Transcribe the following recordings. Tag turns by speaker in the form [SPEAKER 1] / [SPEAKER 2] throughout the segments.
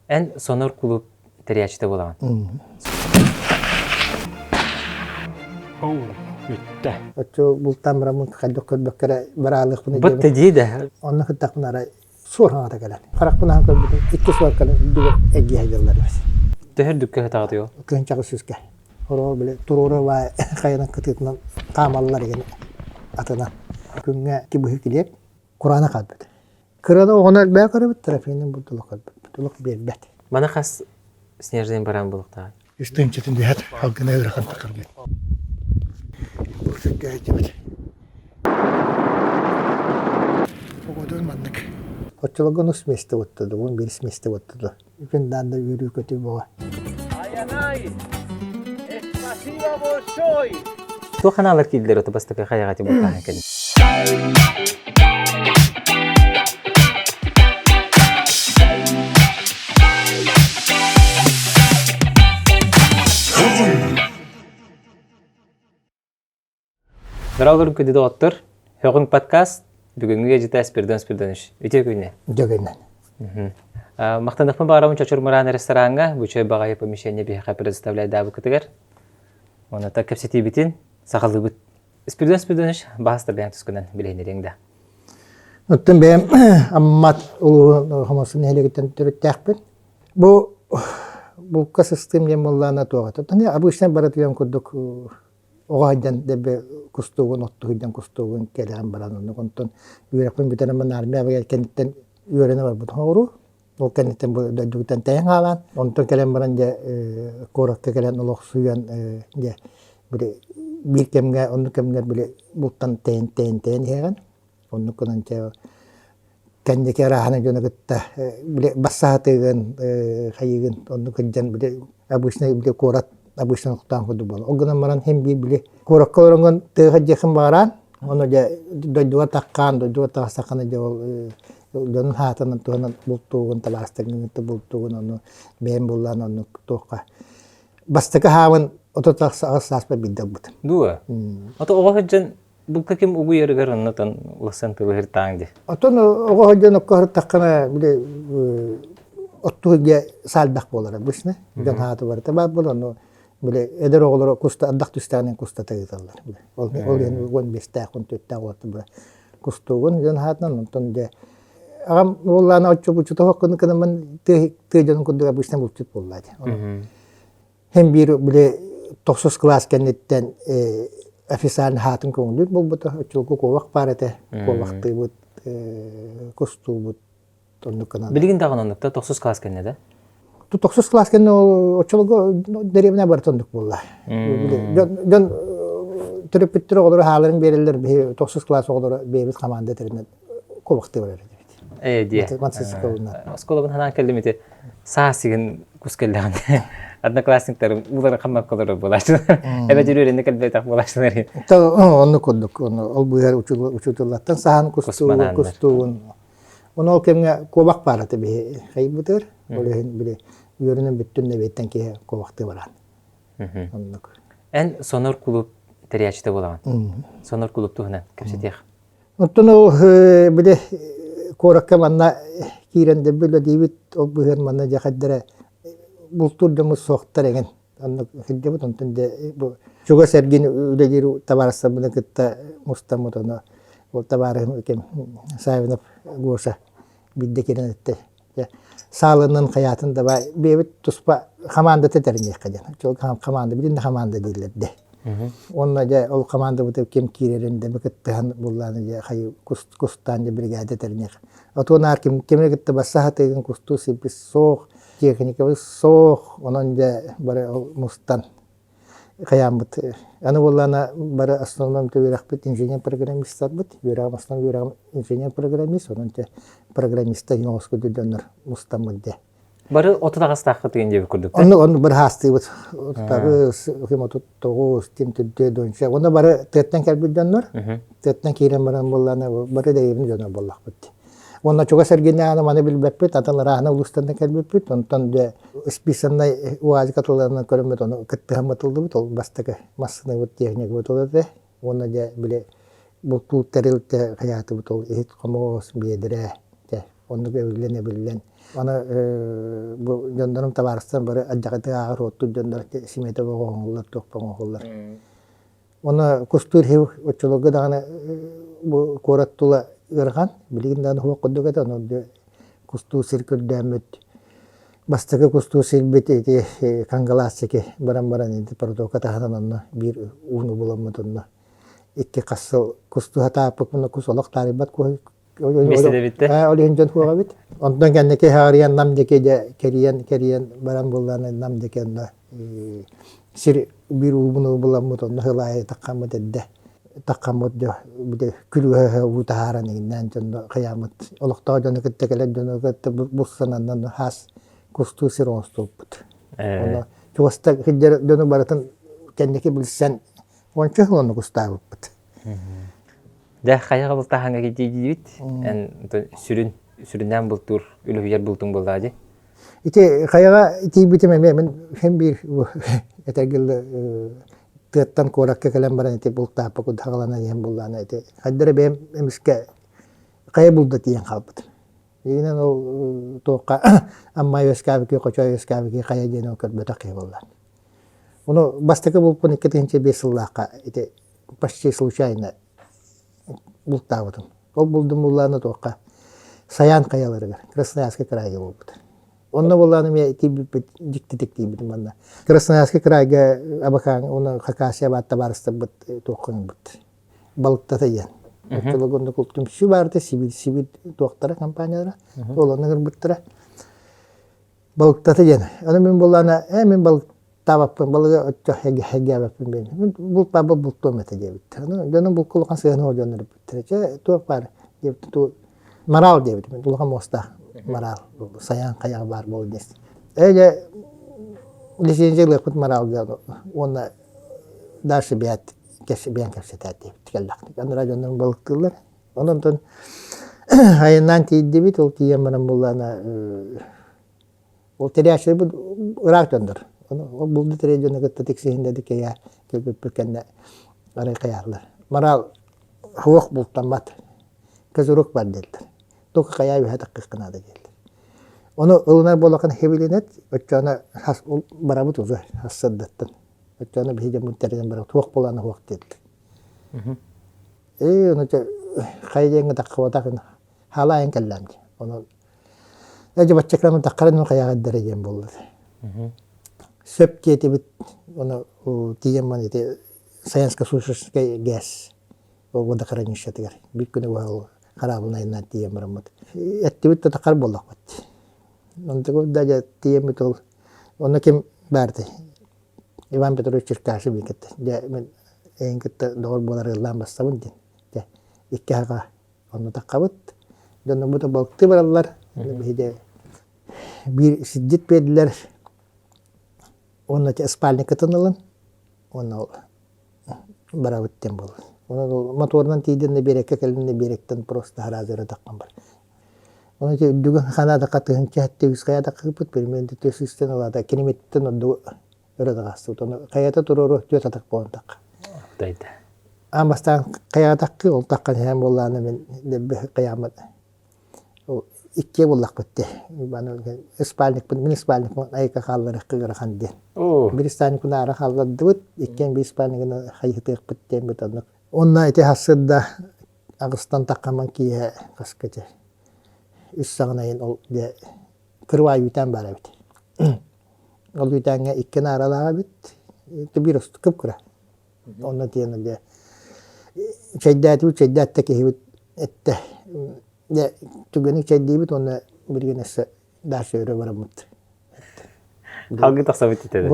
[SPEAKER 1] Эн Сонор кулууп тэрийээччитэ буолаҕын.
[SPEAKER 2] Оу, бүттэ.
[SPEAKER 3] Оччо бултаан бараммын хайдах көрбөккө эрэ бараалыахпын
[SPEAKER 1] Бытта дии да.
[SPEAKER 3] Онно сыттахпына арай суор хаҥата кэлэн. Харахпын аһан көрбүтүм икки суор кэлэн үрдүгэр эргийэ сылдьаллар эбит.
[SPEAKER 1] Төһө үрдүккэ сытаҕытый ол?
[SPEAKER 3] Кыһынчаҕы сүүскэ. Хороҕор били туруора баай хайанан кытыытынан хаамаллар игин атынан. Күҥҥэ икки быһыы килиэп кураана хаалбыт. Кыраны оҕону элбэҕи көрөбүт, трофейнай булду көрбүппүт, олох биэрбэт.
[SPEAKER 1] Маны хас снежный баран булуктаҕай?
[SPEAKER 2] Үстүнчэтин түһэт, халгына ыарахан тахарбыт.
[SPEAKER 3] Сиргэ сылдьыбыт.
[SPEAKER 2] Погода маннык.
[SPEAKER 3] Оччолорго нус миэстэ бутту, уон биирис миэстэ бутту. Күн даанда үөрүү-көтүү боҕо.
[SPEAKER 1] Айанай! Спасибо большой! Туох ханаалар киирдилэр ото бастакы хайаҕа тибултааһын кэлин? Дорогор күндү доҕоттор, Һөҕүҥ подкаст бүгүҥҥү ыалдьыта Спирдон Спирдонович. Үтүө күнү.
[SPEAKER 3] Дьөгүнэн.
[SPEAKER 1] Махтаныахпын баҕарабын Чочур Мыраан рестораҥҥа бу үчүгэй баҕайы помещение биһиэхэ предоставляйдаабыкытыгар. Онон кэпсэтиибитин саҕалыыбыт. Спирдон Спирдонович баһаста бэйэҥ тускунан билиһиннэриэҥ да.
[SPEAKER 3] Оттон бэйэм Аммат улууһун Хомосун нэһилиэгиттэн төрүттээхпин. Бу булка сыстыым диэн буоллаана туох этэ. Обычно барытыйан курдук оҕо сылдьан дэлби кустуугун оттуу сылдьан кустуугун кэлэҕин баран оннук онтон үөрэхпин бүтэрэн армия абыгар кэнниттэн үөрэнэ барбытым оҕуруу ол кэнниттэн бу дойдубуттан тэйэн хаалаан онтон кэлэн баран дьэ куоракка кэлэн олохсуйан дьэ били биир кэмҥэ оннук кэмҥэ били бултан тэйэн тэйэн тэйэн иһэҕин Оннук гынан чэ кэнники арааһына дьону кытта били бассаатыгын хайыгын оннук сылдьан били обычный били куорат обычный олохтоох курдук буолар. Ол гынан баран син биир били куоракка олороҥҥун тыаҕа дьиэхин баҕараан ону дьэ дойдуга таххаан дойдуга таҕыстаххына дьэ ол дьонун хаатынан туһанан бултуугун табаарыстаргын кытта бултуугун ону бэйэм буллаан оннук туохха бастакы хаабын 38 сааспар биирдэ ылбытым.
[SPEAKER 1] Дуо? Ото оҕо сылдьан Булка ким угуйарыгар оннотон улахан тылыһыртааҥ дии.
[SPEAKER 3] Оттон оҕо сылдьан окко сырыттаххына били оттуу саалбах буолар обычно. Дьон хааты барыта баар буолар. Ону били эдэр оҕолоро куста ардах түстэҕинэн кустата ыыталлар. Ол ол иһин уон биэстээх, он түөртээх уолаттар бары кустуугун дьон хаатынан онтон дьэ аҕам уоллаана оччо булчута суох гынаммын тыа тыа дьонун курдук обычно булчут буолла дии. Һин биир били тохсус кылаас кэнниттэн официально хаатын көҥүлүүр буолбута. Оччолорго куобах баар этэ. Куобахтыыбыт, кустуубут оннук гынан.
[SPEAKER 1] Билигин даҕаны оннук да тохсус кылаас кэннэ да?
[SPEAKER 3] Тохсус кылаас кэннэ оччолорго дэриэбинэ барыта оннук буолла. Дьон дьон төрөппүттэр оҕолоро хааларын биэрэллэр биһи тохсус кылаас оҕолоро бэйэбит хамаанда тэринэн куобахтыы барар этибит.
[SPEAKER 1] Ээ диэ. Оскуолабын санаан кэллим ити саас игин кус кэллэҕинэ одноклассниктарым уулары хаммакка буолааччылар. Эбэтэр үөрэнэ кэлбэтэх буолааччылар.
[SPEAKER 3] Оннук курдук. Ол быыһар учууталлартан саһан кустуугун, кустуугун. Ону ол кэмҥэ куобах баар этэ биһи хайбытыр. Ол иһин били үөрэнэн бүттүн нэбиэттэн киһи куобахтыы баран. Оннук.
[SPEAKER 1] Эн Сонор кулууп тэрийээччитэ буолаҕын. Сонор кулууп туһунан кэпсэтиэх.
[SPEAKER 3] Оттон ол били куоракка манна киирэн да үлэлиибит, ол быһыан манна дьэ хайдара бултуур дьоммут суохтар эҥин. Оннук сылдьабыт, онтон дьэ бу чугас эргин үлэлиир табаарыстарбын кытта мустаммыт ону ол табаарыһым ким Савинов Гоша биирдэ киирэн эттэ саалынан хайаатын да бай бэйэбит туспа хамаандата тэриниэххэ диэн. Хамаанда билин да хамаанда дииллэр дэ. Уонна дьэ ол хамаандабыты ким киирэрин да кыттыһан буллааны дьэ хайы кустаан дьэ биригээдэ тэриниэх. Отуонаар ким кими кытта басса хатыгын кустуу сиппис суох, техникабыт суох, онон дьэ бары ол мустан хайааммыт аны буоллаана бары основном үөрэхпит инженер-программистарбыт үөрэҕим основном үөрэҕим инженер-программист онон те программистар оҥоску дьоннор мустаммыт дэ
[SPEAKER 1] Бары отут аҕастааххыт деген диэбит курдук.
[SPEAKER 3] Онну онну бары хаастыыбыт. Отутаҕыс, 39, тим түрдүө донча. Онно бары тыаттан кэлбит дьоннор. Тыаттан киирэн баран буоллаана бары дэйэбин дьоно буоллахпыт. Уонна чугас эргиннээҕинэ маны билбэппит, атын ырааһына улуустарынан кэлбиппит. Онтон дьэ списаннай УАЗика туларынан көрөммүт, ону кыттыһаммыт ыллыбыт. Ол бастакы массыынабыт, техникабыт ол этэ. Уонна дьэ били бултуур тэрилтэ хайаатыбыт ол иһит хомуос, биэдэрэ, дьэ оннук эбиллэн-эбиллэн. Аны бу Дьоннорум табаарыстарым бары алдьархайдык ааҕар уоттур дьоннор симиэтэ оҥоһуллар, туох оҥоһуллар. Уонна кустуур иһи оччолорго даҕаны бу куорат тула ыарахан, билигин даҕаны суох курдук этэ, онон кустуур сир көрдөөммүт бастакы кустуур сирбит ити Кангалассики баран баран ити протока таһынан онно биир ууну буламмыт онно икки хас сыл кустуу сатааппыт кус олох таарыйбат куһу ол иһин дьон суох эбит. Онтон кэнники хаарыйан нам диэки дьэ кэрийэн кэрийэн баран буллаан нам диэки онно сир биир уубун буламмыт онно сыл аайы таххаммыт эрдэ таххаммыт дьэ күлүөһэ уу таһааран иҥиннээн дьонно хайааммыт олохтоох дьону кытта кэлэр дьону кытта булсан аннан хаас кустуу сир оҥостубуппут. Онно чугаста сылдьар дьону барытын кэнники билсэн уонча сыл онно кустаабыппыт.
[SPEAKER 1] Дьэ, хайаҕа бултааһыҥҥа киирдибит. Эн сүрүн сүрүннээн бултуур, үлүһүйэр бултуҥ буоллаҕа дии.
[SPEAKER 3] Ити хайаҕа тиийбитим эмиэ мин син биир этэргэ тыаттан куоракка кэлэн баран ити бултааппыт кудаҕаланан иһэн буллаана ити хайдара бэйэм эмискэ хайа булда тиийэн хаалбытым. Игинэн ол туохха Амма үөскээбики, Хочо үөскээбики хайа диэн ол көрбөтөх киһи буолла. Ону бастакы булпун 2005 сыллаахха ити почти случайно бултаабытым. Ол булдум буллааны туохха Саян хайаларыгар, Красноярскай крайга буолбут. Онно буллааны эмиэ тиийбиппит дьиктитик тиийбитим манна. Красноярскай крайга Абакан уонна Хакасия баат табаарыстарбыт туохха ыҥырбыт. Балыктата диэн. Оччолорго түмсүү баарыта Сибирь Сибирь туохтара компаниялара. Ол онно ыҥырбыттара. Балыктата диэн. Аны мин буллаана, ээ мин балыктаабаппын, балыгы оччо хэггээбэппин диэн. Мин бултаабат бултуом этэ диэбиттэр. Аны дьонум булка улахан сыһыана дьоннор эппиттэрэ. Чэ, туох баар диэбит ту морал диэбитим. Улахан муостаах морал сайаан хайаҕа баар буол диэн. Ээ дьэ лицензия ылыахпыт моралга уонна дальше бэйэт бэйэн кэпсэтээт диэбит кэллэхтик. Анараа дьоннорум балыктыыллар. Онон айаннаан тиийдибит, ол тиийэн баран буллаана ол тэрээччилэрбит ыраах дьоннор. Ол булду тэрэй дьону кытта тиксиһиннэ дикэйэ кэлбиппит кэннэ арай хайааллар. Морал суох бултаммат. Козырок бар диэллэр. Только хайаа үһэ таххыахха наада диэллэр. Ону ылынар буоллаххына хебилинэт, оччоҕуна хас барабыт уже сарсыардаттан. Оччоҕуна биһи дьоммут тэринэн барабыт. Туох буолаана суох диэллэр. Ээ, ону дьэ хайа диэҥҥэ таххыбатах хаалаайын кэллэм дии. Ону ээ дьэ баччакырам таххарын хайаҕайдара диэн буолла. Сөп диэтибит, ону тиийэн ман ити Саянско-Сушинскай ГЭС ол водохранилищетыгар биир күнү быһа ол хараабыл айаннаан тиийэн бараммыт. Эттибит да таххар буоллахпыт. Онтугу да дьэ тиийэммит ол онно ким баартай Иван Петрович Черкашин мин кытта дьэ мин эйигин кытта доҕор буолар ыаллаан бастабын диэн дьэ икки аҕа онно таххабыт дьоннорбут балыктыы бараллар биһиги биир сирдьит биэрдилэр уонна спальникытын ылын уонна ол барабыт диэн буолла онон моторунан тиийдин да биэрэккэ кэллин да биэрэктэн просто сразу эрэ таххан бар Ону ити үрдүгүн ханаатахха тыһыынча сэттэ үс хайаатахха ыыппыт примерно түөрт сүүстэн ылаата километртэн ордугу өрө таҕыстыбыт. Ону хайата туруору түөрт атах буолан тахха.
[SPEAKER 1] Дайда.
[SPEAKER 3] Аан бастаан хайаатаххы ол таххан иһэн буоллаҕына мин дэлби хайааммыт ол иккиэ буоллахпыт дии. Спальникпын мин спальникпын айка хаалларыахха ыарахан диэн. Биир спальникпын аара хааллардыбыт, иккиэн биир спальнигын хайытыахпыт диэн оннук. Онно ити сарсыарда аҕыстан таххаман киэһэ хаска дьэ үс саҕанайын ол дьэ кырыбаай үүтээн баар эбит. Ол үүтээҥҥэ икки нааралаах эбит. Биир кып-кыра. Онно тиийэн дьэ чэйдээтибит, чэйдээт да киһибит эттэ. Дьэ түгэник чэйдиибит уонна билигин өссө дальше өрө бараммыт.
[SPEAKER 1] Халгы тахсабыт диэтэ.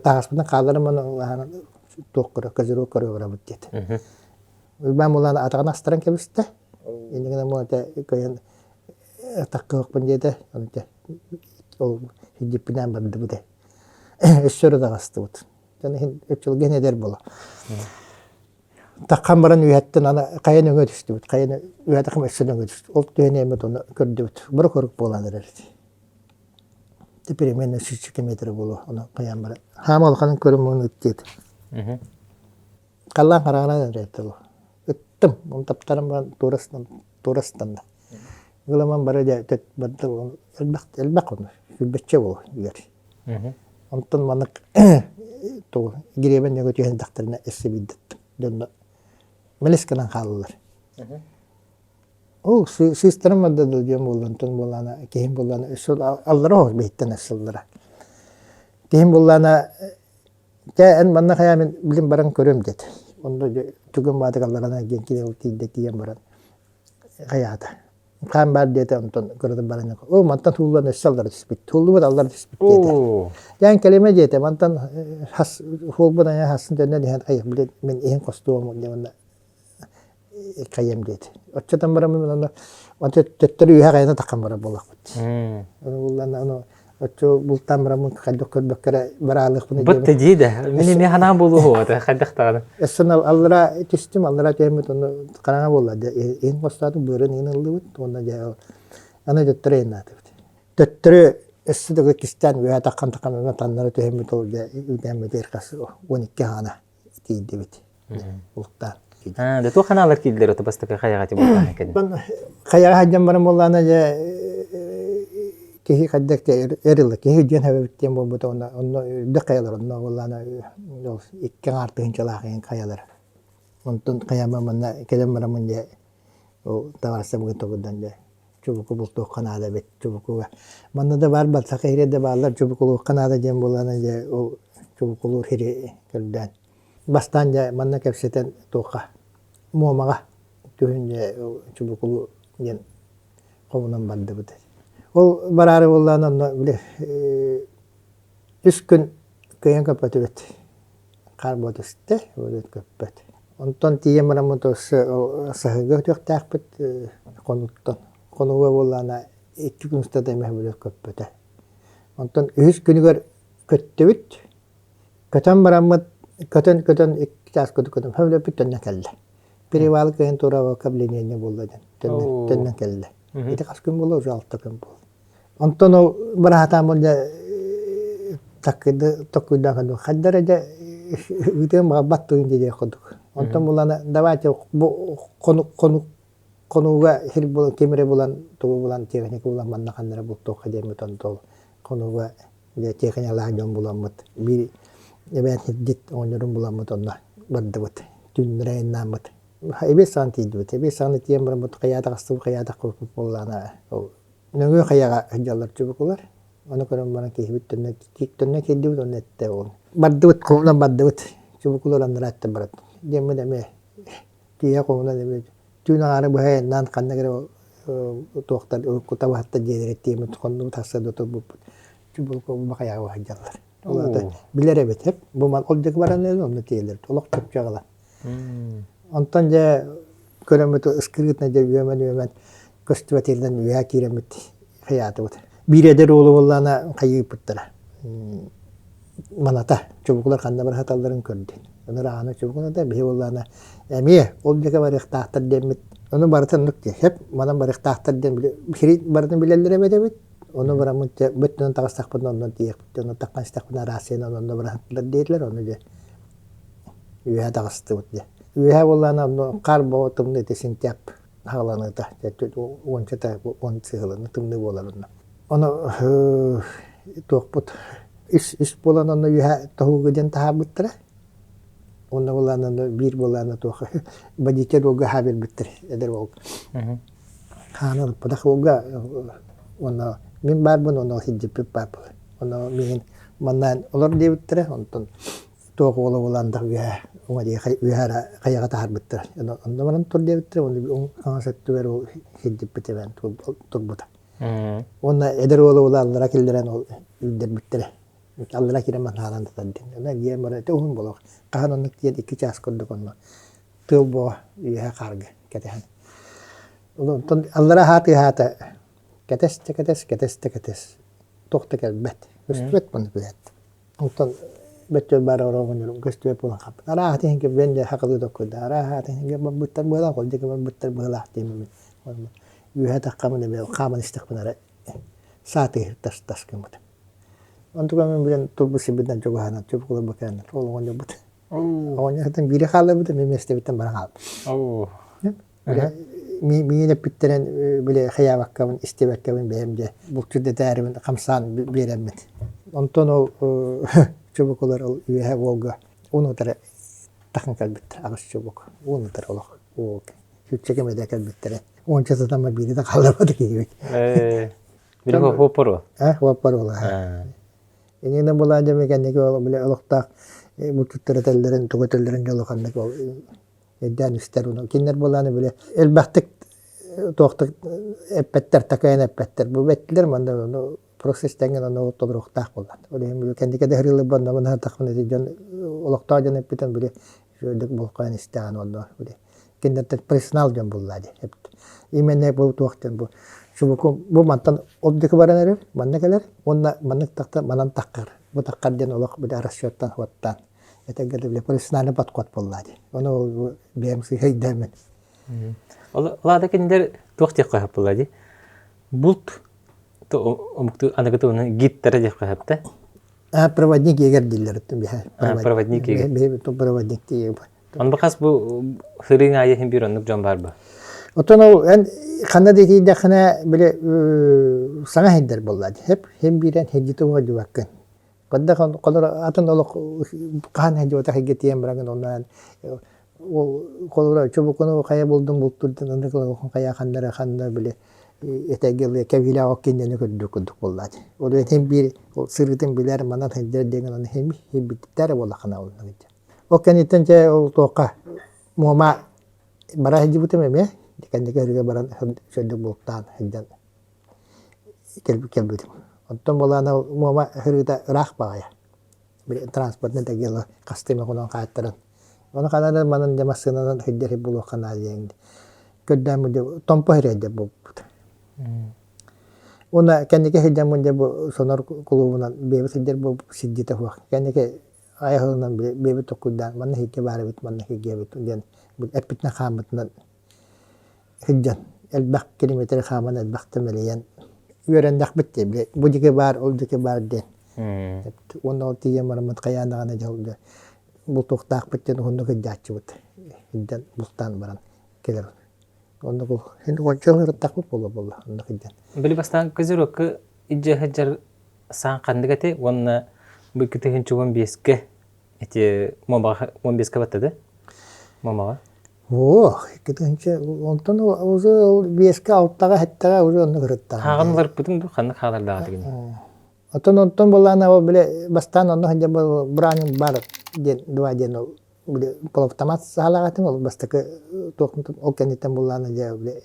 [SPEAKER 3] Таһаспытын хаалларым аны туох көрө, козырок көрө барабыт диэтэ. Уйбаан булан атаҕын астаран кэбистэ. Иннигинэ муота кыйан таккыахпын диэтэ. Ону ол сидьиппинээн бардыбыт. Өссө өрө таҕыстыбыт. Дьон иһин өччөлгө иһин эдэр буола. Таххан баран үөһэттэн аны хайа нөҥүө түстүбүт. Хайа үөһэтэхим өссө нөҥүө түстүбүт. Ол түһэн эмит ону көрдүбүт. Бары корук буолан эрэр. Теперь мен сүүсчэкэ метр буолуо. Ону хайаан баран. Хаама улаханын көрүм уон ыт диэт. Халлаан хараҕынан эрэ ол. Ыттым. Оны таптарым баран туора ыстанна. Ыламан бары дьэ барда элбэх элбэх ону. Сүүрбэччэ буолуо үөр. Онтон маннык тугу гребень нөҥүө түһэн дэхтэринэ өссө биирдэттим. Дьонно мэлис гынан хааллылар. Ол сыыстарым барда да диэн буолла, онтон буоллаана киһим буоллаана өссө аллара оһох биһиттэн ассыллара. Киһим буоллаана чэ эн манна хайаа мин билин баран көрөм диэт. Онно түгэн баатык алларана диэн кини тиийдэ тиийэн баран хайаата. Хаан баар диэтэ онтон көрөтөн баран оо мантан тууллан өссө аллара түспүт. Тууллубут аллара түспүт диэтэ. Дьээн кэлимэ диэтэ мантан хас хуолбун айа хассын төннөн иһэн хайах билин мин иһин хостуом диэн манна хайыам диэт. Оччотон бараммын онно төттөрү үөһэ хайана таххан барар буоллахпыт. Ону ону оччо бултаан бараммын хайдах көрбөккө эрэ бараалыахпын
[SPEAKER 1] Бытты дии да. Мин эмиэ ханаан буолуо это хайдах даҕаны.
[SPEAKER 3] Өссө аллара түстүм, аллара түһэммит ону хараҥа буолла. Иһин хостоотум, быарын иһин ыллыбыт уонна дьэ аны төттөрү айаннаатыбыт. Төттөрү өссө да кистээн үөһэ таххан таххан таннары түһэммит ол дьэ үүтээммитигэр хас 12 хаана тиийдибит бултаан.
[SPEAKER 1] Да туох ханаалар киирдилэр ото бастакы хайаҕа ти бултаан кэлин.
[SPEAKER 3] Хайаҕа сылдьан баран буоллаана дьэ киһи хайдах эр ылла киһи диэн хэбэбит диэн буолбута онно онно үрдүк хайалар онно буоллаана ол икки аҥаар тыһыынчалаах иһин хайалар. Онтон хайама манна кэлэн бараммын дьэ ол табаарыстарбын тобурдан дьэ чубуку бултуохха наада эбит чубукуга. Манна да баар саха сирэ да бааллар чубукулуохха наада диэн буоллаана дьэ ол чубукулуур сири көрдөөн. Бастаан дьэ манна кэпсэтэн туохха Муомаҕа күһүн дьэ чубукулуу диэн хомунан бардыбыт. Ол бараары буоллаҕына онно били үс күн кыайан көппөтүбүт. Хаар буола түстэ, өлүт көппөт. Онтон тиийэн бараммыт саһыга өтүөхтээхпит хонуттан. Хонуга буоллаҕына икки күн устата эмэ өлүт көппөтө. Онтон үһүс күнүгэр көттүбүт. Көтөн бараммыт, көтөн-көтөн икки чаас көтөн сөбүлэппит төннөн кэллэ. Перевал кыайан туораабакка пленение буолла диэн төннөн кэллэ. Ити хас күн буолла уже алта күн буолла. Онтон ол быраатааммын дьэ таккыйда токкуйдаан көрдүм. Хайда эрэ дьэ ыытыам баҕарбат тугун диэх курдук. Онтон булана давайте бу хонук хонук хонууга сир булан ким эрэ булан тугу булан техника булан манна ханна эрэ бултуохха диэммит онтон хонууга дьэ техникалаах дьон буламмыт биир эбээн сирдьит оҕонньорун буламмыт онно бардыбыт. Түүннэри айаннааммыт. Эбиэс саҕана тиийдибит. Эбиэс саҕана тиийэн бараммыт хайаатах астыбыт хайаатах буоллаҕына ол Нөҥүө хайаҕа сылдьаллар чубукулар. Ону көрөн баран киһибит төннө төннө киирдибит уонна эттэ ол. Бардыбыт, хомунан бардыбыт. Чубукулар аннарааттан барат. Диэммит эмиэ тиийэ хомунан эмиэ түүн аҥаары быһа айаннаан ханна эрэ туохтар урукку табаһыттар дьиэлэрэ тиэммит хоннубут тахса турбуппут. Чубуку бахайаҕа сылдьаллар. Ол аата билэр эбит эп. Бу мал ол диэки баран онно тиийэллэр. Олох чопчу Онтон дьэ көрөммүт ыскырыытына дьэ үөмэн-үөмэн көстүбэт сиринэн үөһэ киирэммит хайаатыбыт. Биир эдэр уолу буоллаҕына хайыыппыттара. Маната чубукулар ханна бара саталларын көрдүн. Аны чубукулар биһи буоллаҕына эмиэ ол диэки барыахтаахтар диэммит. Ону барытын оннук диэ. Сөп манан барыахтаахтар диэн били барытын билэллэр эбит эбит. Ону бараммыт дьэ бөттүнэн таҕыстахпытына оннун тиийиэхпит. Онно таххан истэхпинэ арассыйанан онно бара саттылар диэтилэр. Ону дьэ Үөһэ таҕыстыбыт дьэ. Үөһэ буоллаҕына онно хаар буола тымныы ити синтээп хааланыыта уончата уон сыһылана тымныы буолар онно. Ону туохпут үс үс буолан онно үөһэ тоһууга диэн таһаарбыттара. Онно буоллаҕына онно биир буоллаҕына туох водитель уолга аһаа биэрбиттэр эдэр уол. Хаана ылыппатах уолга уонна мин баарбын уонна сылдьыппыт баар буолар. Онно миигин маннаан олор диэбиттэрэ онтон туох уола буолан да үөһэ уҥа диэки үөһэ эрэ хайаҕа таһаарбыттара. Онно баран тур диэбиттэрэ, уонна хаҥас өттүгэр ол сирдьиппит эбээн турбута. Уонна эдэр уола уола аллара киллэрэн ол үүрдэрбиттэрэ. Аллара киирэн манһаалан тутар диэн. Онно эргийэн баран ити уһун буолуох. Хаһан оннук диэн икки чаас курдук онно тыал буола үөһэ хаарга кэтэһэн. Онтон аллара аһаат ыһаата кэтэс да кэтэс, кэтэс да кэтэс. Туох да кэлбэт. Көстүбэт маны билээт. Онтон бөттөр баар ороҕунньурум көстүбэт буолан хаалбыт. Арааһа тиһингэ бен дьэ хакылыы токкуйда. Арааһа тиһингэ барбыттар быһыылаах, ол диэки барбыттар быһыылаах диэммин. Үөһэ таххамын эбэ хааман истэхпин эрэ саа тыаһыр тас тас гыммытым. Онтука мин билэн турбут сирбитинэн чугаһаанан чубукулар бакааннар ол оҕонньорбут. Оҕонньор биири хаалларбыта, мин миэстэбиттэн баран хаалбыт. миигин эппиттэрин били хайаабаккабын, истибэккэбин бэйэм дьэ булчут дэтээрибин хамсаан биэрэммин. Онтон ол чубукулар ол үөһэ уолга уун утары тахын кэлбиттэр аҕыс чубук уун утары олох уол сүүччэ кэмэдэ кэлбиттэрэ уонча сытамма биири да хаалларбата киһибит.
[SPEAKER 1] Били хуоппар
[SPEAKER 3] хуоппар уола. Иннинэ булаан дьэ кэнники ол били олохтоох булчуттар этэллэрин тугу этэллэрин дьэ улаханнык ол өйдөөн истэр уну кинилэр буолааны били элбэхтик туохтук эппэттэр такайан эппэттэр бу бэттилэр манна ону просто истэҥҥин ону толоруохтаах буоллар ол иһин били кэнники да ырыыларбын онно мына ити дьон олохтоох дьон эппитин били үчүгэйдик булкайан истэҕин онно били кинилэртэн профессионал дьон буллаа дии именно бу туох диэн бу чубуку бу мантан ол диэки баран эрэр манна кэлэр уонна маннык тахта манан таххар бу таххар диэн олох били расчеттан хуоттаан этэргэ били профессиональный подход буоллаа дии ону бэйэм сыһайдааммын
[SPEAKER 1] Ол лаада кинилэр туох диэххэ сөп буолла дии булт омуктуу аныгы туһунан гидтара диэххэ сөп да
[SPEAKER 3] проводник егер дииллэр
[SPEAKER 1] проводник егер
[SPEAKER 3] проводник диир
[SPEAKER 1] Он хас бу сырыың аайы иһин биир оннук дьон баар ба?
[SPEAKER 3] Оттон ол эн ханна да тиийдэххинэ били саҥа иһирдэр буолла хеп хем биирэн хеддити уһадьыбаккын. Кодда холор атын олох хаан хеддибатах хигге тиийэн бараҥын онно ол холоро чубукуну хайа булдум бултурдун оннук хайа ханнара ханна били этэгил кэбилээх оккиннени көрдүк курдук буоллаат. Ол этин биир сырыытын билэр манан хеддер диэн оны хем хибиттэр буоллахына ол Ол кэнниттэн дьэ ол туохха Муома бара сылдьыбытым эмиэ. Кэнники өрүгэ баран сөрдүк бултаан сылдьан кэлбитим. Оттон буолаана Муома сырыыта ыраах баҕайы. Транспортнай тагила хастыы эмэ хонон хааттаран. Ону ханан манан дьэ массыынанан сылдьар буолуохха наада диэн көрдөөн дьэ Томпо сирэ буолбут. Уонна кэнники сылдьаммын дьэ бу Сонор кулуубунан бэйэбит сылдьар буолбут сирдьитэ суох. Кэнники айаһылынан бэйэбит толкуйдаан манна иһиккэ баар эбит, манна иһиккэ эбит диэн эппитинэн хааммытынан сылдьан элбэх километры хааман элбэхтэ мэлийэн үөрэннэхпит дии били бу диэки баар, ол диэки баар диэн. Уонна ол тиийэн бараммыт хайаан даҕаны дьэ бултуохтаахпыт диэн уһуннук сылдьааччыбыт. Сылдьан бултаан баран кэлэр. Оннук ол уонча сыл ырыттахпыт буолуо буолла оннук сылдьан.
[SPEAKER 1] Били бастаан козерогка илдьэ сылдьар саан ханнык этэй уонна бу 2015-кэ ити Муомаҕа 15-кэ баттады Муомаҕа
[SPEAKER 3] Оо, 2000 онтон уже ол биэскэ, алтаҕа, сэттэҕэ уже оннук ырыттаҕым.
[SPEAKER 1] Хааҕын уларыппытыҥ дуу, ханнык хаалардаах этигин?
[SPEAKER 3] Оттон онтон буоллаҕына ол били бастаан онно сылдьан бранинг бар диэн два диэн ол били полуавтомат саалаах этим ол бастакы туох ол кэнниттэн буоллаҕына дьэ били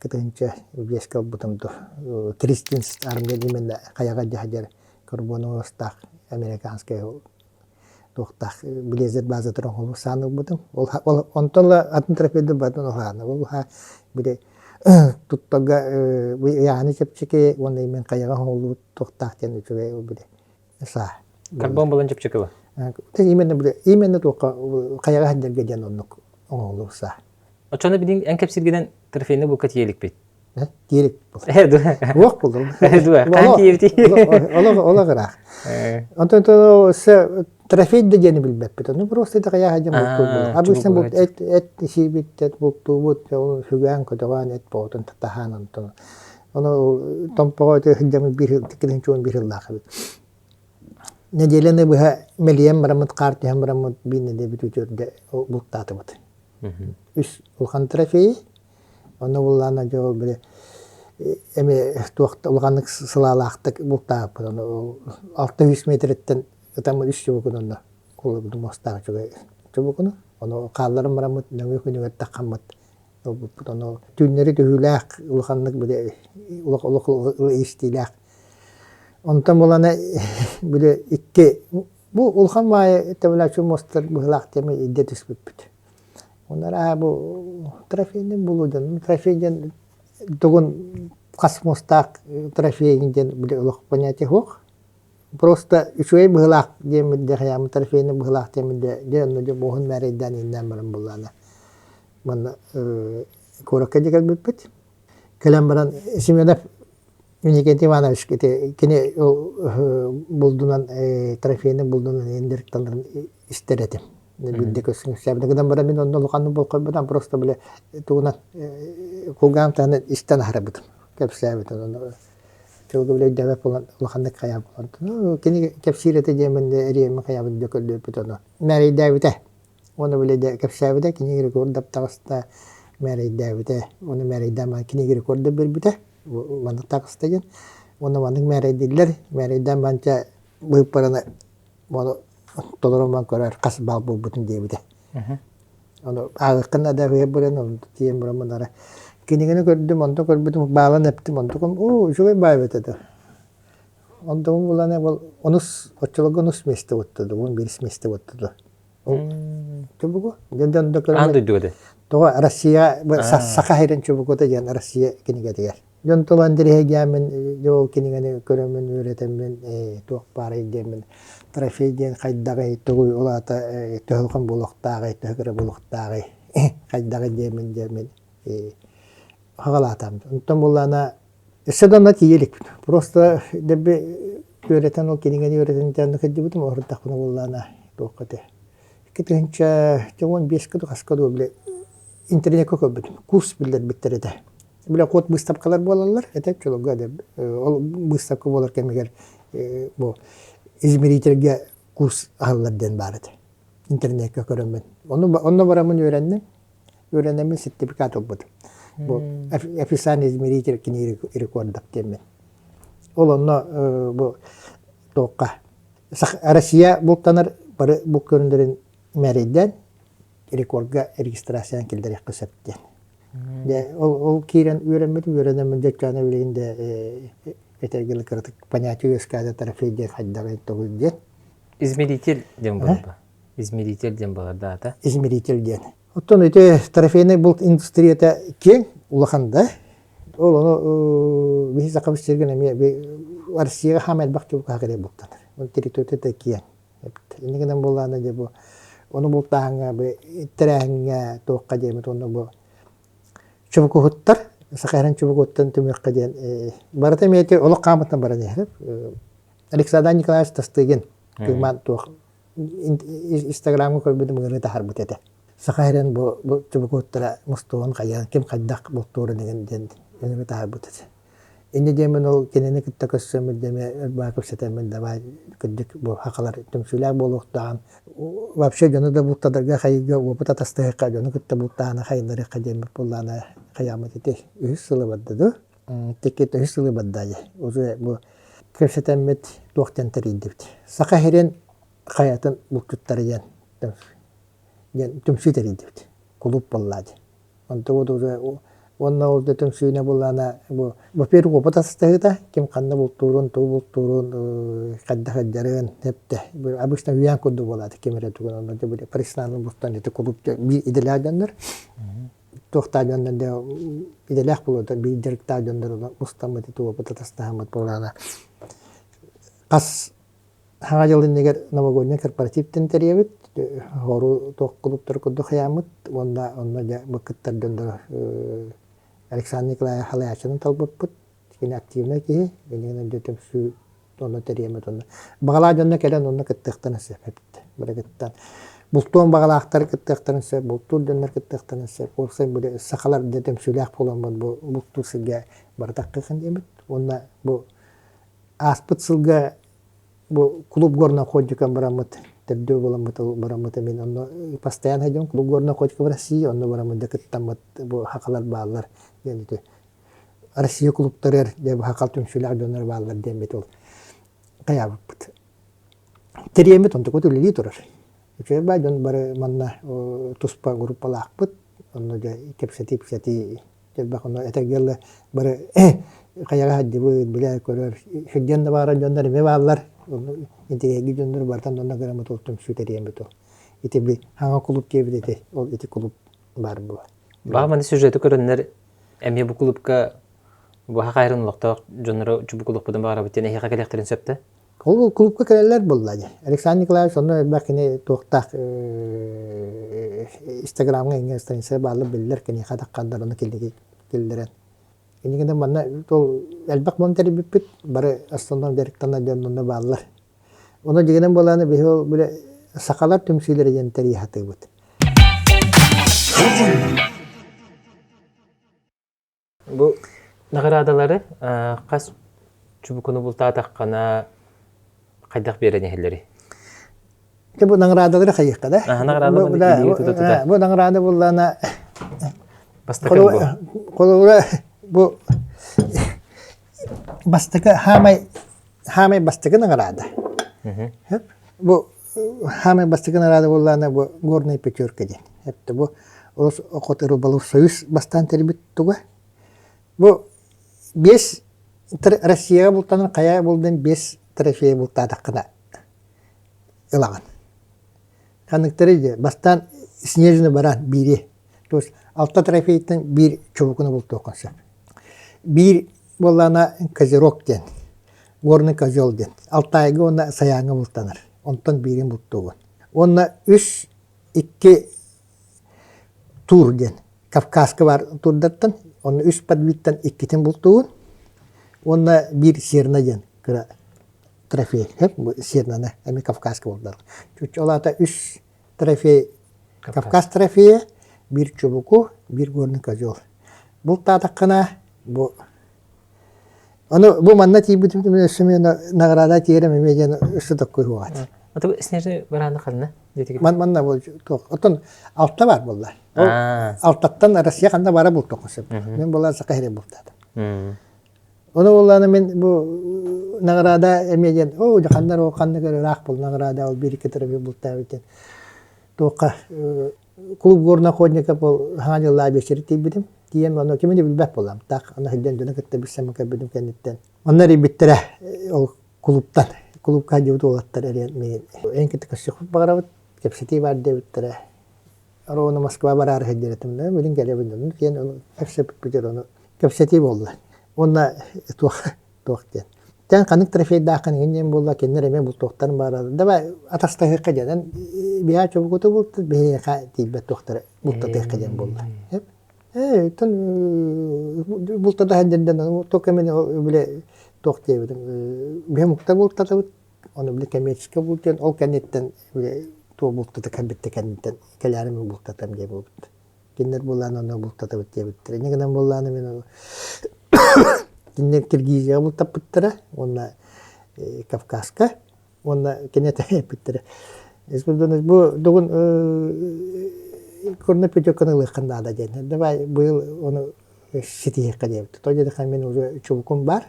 [SPEAKER 3] 2005-кэ ылбытым дуу Кристинс армия именно хайаҕа дьаһадьар карбоновостаах американскай туохтаах блезер базатыр оҥолу саан ылбытым ол онтон ла атын трофейдар батын оһаана ол били туттарга ыйааны чэпчэки уонна именно хайаҕа оҥоллубут туохтаах диэн үчүгэй ол били саа
[SPEAKER 1] карбон булан чэпчэки ба
[SPEAKER 3] именно били именно туохха хайаҕа сылдьарга диэн оннук оҥоһуллубут саа
[SPEAKER 1] Оччону билин эн кэпсиргинэн трофейный булка тиийэликпит.
[SPEAKER 3] Тиийэлик Уох булдум.
[SPEAKER 1] Хаан тиийэбитий?
[SPEAKER 3] Олох ыраах. Онтон өссө трофей да диэни билбэппит. Ону просто это хайаа дьон бултуубут. Обычно бу эт эт сиибит, эт бултуубут, ол сүгээн көтөҕөөн эт боҕотун таһаан онтон. Ону томпоҕо сылдьаммыт биир тиккилин биир сыллаах эбит. Нэдиэлэни быһа мэлийэн бараммыт, хаар түһэн бараммыт биир нэдиэлэбит үтүөрдэ бултаатыбыт. Үс улахан трофей. Онно буллаана дьэ ол били эми туох улаханнык сылаалаахтык бултаабыппыт. Ону 600 метриттэн ытаммыт үс чубукун онно кулубутун муостаах үчүгэй чубукуну. Ону хаалларан бараммыт нөҥүө күнүгэр таххаммыт ылбыппыт. Ону түүннэри түһүүлээх улаханнык били улах олох истиилээх. Онтон булана били икки Бу улахан баайы тэбилээччи муостар быһыылаах диэми илдьэ түспүппүт. Онно бу трофейный булуу диэн, трофей диэн тугун хас муостаах трофей диэн били олох понятие суох. Просто үчүгэй быһыылаах диэммит дэ хайааммыт трофейный быһыылаах диэммит дэ дьэ онно дьэ буоһун мээрэйдээн ииннээн баран буллаана. Манна куоракка дьэ кэлбиппит. Кэлэн баран Семенов Иннокентий Иванович ити кини булдунан трофейный булдунан индиректаларын истэр этим. Биирдэ көстүҥсээбитэ гынан баран мин онно улаханнык болҕойбутум, просто бile тугунан кулгаам таһынан истэн аһарабытым, кэпсээбитим. Онно тылга бile өйдөөбөт буолан улаханнык хайаа буолан. Кини кэпсиир этэ диэммин эриэммин хайаабын дьэ көрдөрбүт ону. Мээрэйдээбитэ. Уонна бile дьэ кэпсээбитэ, кинигэ рекордап таҕыста, мээрэйдээбитэ. Уонна мээрэйдээн баран кинигэ рекорда биэрбитэ. Маннык таҕыста диэн. Уонна маннык мээрэйдииллэр. Мээрэйдээн баран чэ быыппараны ону толоруман көрөр хас баал буолбутун диэбитэ. Ону ааҕыаххын да баран ону тиийэн баран мунара кинигэни көрдүм, онто көрбүтүм баалан эптим, онтукум оо үчүгэй баай эбит этэ. Онтугум булан ол онус оччолорго онус миэстэ бутту 11 миэстэ бутту. Чубуку дьон да
[SPEAKER 1] Аан дойдуга да.
[SPEAKER 3] Тоҕо Россия саха сирин чубукута диэн Россия кинигэтигэр. Дьон тыл Андреһигиаммын дьэ ол кинигэни көрөммүн үөрэтэммин туох баарый диэммин трофей диэн хайдаҕый тугуй ол аата төһөлҕөн буолуохтааҕый төһө кыра буолуохтааҕый хайдаҕый диэммин диэммин хаҕалаатам. Онтон буоллаҕына өссө да онно тиийэ иликпин. Просто дэби үөрэтэн ол кинигэни үөрэтэн итиэннэ кырдьыбытым оһордахпына буоллаҕына туохха этэ 2015 хаска дуу били интернеккэ көрбүтүм курс биллэрбиттэр этэ. Бile код быыстапкалар буолаллар этэ чулуга ол быыстапка буолар кэмигэр бу измерительгэ курс аһыллар диэн баар этэ интернеккэ көрөммүн ону онно бараммын үөрэнним үөрэнэммин сертификат ылбытым бу официальный измеритель кини рекордов диэммин ол онно бу туохха Россия бултанар бары бу көрүннэрин мээрэйдээн рекордга регистрацияны киллэриэххэ сөп диэн. Дьэ, ол, ол киирэн үөрэммитим, үөрэнэммин дьэ билигин да этэргэ кыратык понятие үөскээтэ трофей диэн хайдаҕый тугуй диэн.
[SPEAKER 1] Измеритель диэн буолла. Измеритель диэн буолар даата.
[SPEAKER 3] Измеритель диэн. Оттон ити трофейный булт индустрията киэҥ, улахан да. Ол ону биһи сахабыт сиригэр эмиэ Россияҕа хаама элбэх чубукаха кэлэр бултанар. Ол территорията киэҥ. Инньэ гынан буоллаҕына дьэ бу ону бултааһыҥҥа бу тэрээһиҥҥэ туохха диэммит уонна бу чубукуһуттар саха иһэрин чубукуттан түмүөххэ диэн барыта эмиэ ити олох хаамыттан баран иһэр. Александр Николаевич Тастыгин кыымаан туох инстаграмҥа көрбүтүм ыҥырыы таһаарбыт этэ. Саха иһэрин бу бу чубукуһуттара мустуон хайаан ким хайдах бултуурун игин диэн ыҥырыы таһаарбыт этэ. Инньэ диэммин ол кинини кытта көрсөммүт дэмэ ырбаа кэпсэтэммин давай кырдьык бу хахалар түмсүүлээх буолуохтааҕын вообще дьону да бултадарга хайыга опыт атастаһыахха дьону кытта бултааны хайыннарыахха диэммит буоллаана хайааммыт ити үһүс сылы барда дуу тиккит үһүс сылы барда дии уже бу кэпсэтэммит туох диэн тэрийдибит Саха сирин хайатын булчуттара диэн диэн түмсүү тэрийдибит кулууп буоллаа дии Онтубут уже уонна ол да түмсүүнэ буллаана бу во-первых опыт астаһыыта ким ханна бултуурун, тугу бултуурун, хайдах сылдьарын эптэ. Обычно үйээн курдук буолаата ким эрэ тугун онно дьэ профессиональный бултан ити кулууп биир идэлээх дьоннор туохтаах дьоннор дэ идэлээх буолуота биир дьарыктаах дьоннор устаммыт ити опыт атастаһаммыт буолаана хас Саҥа дьыл иннигэр новогодний корпоративтан тэрийэбит, хору туох кулууптары курдук хайааммыт уонна онно дьэ бу кыттар дьоннору Александр Николаевич Халаяччыны талбыппыт. Кини активнай киһи, кинигинэн дьэ түмсүү онно тэрийэммит онно. Баҕалаах дьонно кэлэн онно кыттыахтарын сөп эбит. Бары кыттан. Бултуон баҕалаахтар кыттыахтарын сөп, бултуур дьоннор кыттыахтарын сөп. Уопсай бу сахалар дьэ түмсүүлээх буоламмыт бу бултуур сиргэ барытаххыхан диэммит. Уонна бу ааспыт сылга бу клуб горноходика бараммыт төрдүө буоламмыт бараммыт мин онно постоянно сылдьабын клуб горноходика в России онно бараммыт да кыттаммыт бу хахалар бааллар диэн ити Россия клубтарыгар дьэ бу хахал түмсүүлээх дьоннор бааллар диэммит ол хайаабыппыт тэрийэммит онтукут үлэлии турар үчүгэй баай дьон бары манна туспа группалаахпыт онно дьэ кэпсэтии-ипсэтии Элбэх ону этэргэ дылы бары хайаҕа сылдьыбыт, билэр-көрөр, сирдиэн да баҕарар дьоннор эмиэ бааллар. Интэриэһиргиир дьоннор барытын онно гыраммыт ол түмсүү тэрийэммит ол. Ити би хаҥа кулууп диэбит ити, ол ити кулууп баар буолар.
[SPEAKER 1] Баҕа маны сюжеты көрөннөр эмиэ бу кулуупка бу хахайрын олохтоох дьоннору чубукулуохпутун баҕарабыт диэн эһиэхэ кэлиэхтэрин сөп да?
[SPEAKER 3] Ол кулуупка кэлэллэр буолла дии. Александр Николаевич онно элбэх кини туохтаах Инстаграмҥа иҥҥэ страница бааллар биллэр киниэхэ тахханнар ону киллэрэн. Иннигинэн манна ол элбэх буолан тэрийбиппит бары основном директорна дьон онно бааллар. Ону дьигинэн буолааны биһи ол бile сахалар түмсүүлэрэ диэн тэрийэ сатыыбыт.
[SPEAKER 1] Бу наҕараадалары хас чубукуну бултаатаххына хайдах биэрэн иһэллэрий?
[SPEAKER 3] Дьэ бу наҕараадалары хайыахха да?
[SPEAKER 1] Наҕараада
[SPEAKER 3] Бу наҕараада буллаана
[SPEAKER 1] Бастакы бу.
[SPEAKER 3] Холобура бу бастакы хаамай хаамай бастакы наҕараада. Бу хаамай бастакы наҕараада буоллаана бу горная пятерка диэн. Это бу олус охот рыболов союз бастаан тэрийбит туга. Бу биэс Россияҕа бултанар хайа булдун биэс трофей бултаатаххына ылаҕын. Ханныктары дьэ бастаан снежный баран биири то есть алта трофейтан биир чубукуну бултуоххун сөп. Биир буоллаҕына козерог диэн, горный козел диэн. Алтайга уонна Саяҥҥа бултанар. Онтон биирин бултуугун. Уонна үс икки тур диэн Кавказка баар турдартан онно үс подвидтан иккитин бултуугун. Уонна биир серна диэн кыра трофей. Бу сернаны эмиэ Кавказка бултар. Ол аата үс трофей Кавказ трофейа, биир чубуку, биир горный козел. Бултаатаххына бу Ону бу манна тиийбитим өссө награда тиэрем эмиэ диэн өссө такой уоҕат.
[SPEAKER 1] Аты снежный барааны ханна?
[SPEAKER 3] Ман манна бу туох. Оттон алта бар буолла. Алтаттан Россия ханна бара бултуохха сөп. Мен буолан саха сирэ бултаатым. Ону буоллаана мин бу награда эмиэ диэн оо ханна ол ханна ыраах бул награда ол биир икки трофей бултаабыт диэн туохха клуб горных охотников ол хаҥа дьыллаа биэчэри тиийбитим. Тиийэн ону кими да билбэт буоллам. Так аны сылдьан дьону кытта билсэн көрбүтүм кэнниттэн. Онно эрийбиттэрэ ол клубтан. Клубка сылдьыбыт уолаттар эрийэн миигин эн кытта көрсүөхпүт баҕарабыт, кэпсэтии баар диэбиттэрэ. Ровно Москва бараары сылдьар этим да, билин кэлэбин ону диэн ону кэпсэппиппитигэр ону кэпсэтии буолла. Уонна туох туох диэн. Тэн ханнык трофейдааххын иҥин диэн буолла, кинилэр эмиэ бултуохтарын бааралар. Давай атастаһыахха диэн. Биһээ чубукуту бултут, биһиэхэ тиийбэт туохтары бултатыахха диэн буолла. Ээ, оттон бултатаһан диэн только мин бile туох диэбитим биһи мукта бултатабыт ону бile коммерческий булт диэн ол кэнниттэн бile туох бултата кэлбиттэ кэнниттэн кэлээри мин бултатам диэ буолбут. Кинилэр булаан ону бултатабыт диэбиттэрэ. Инньэ гынан буоллааны мин ону кинилэр Киргизияҕа бултаппыттара уонна Кавказка уонна кини эппиттэрэ. Бу дугун курна путевканы ылыаххын наада диэн. Давай быйыл ону ситиһиэххэ диэбит. То диэтэххэ мин уже чубукум бар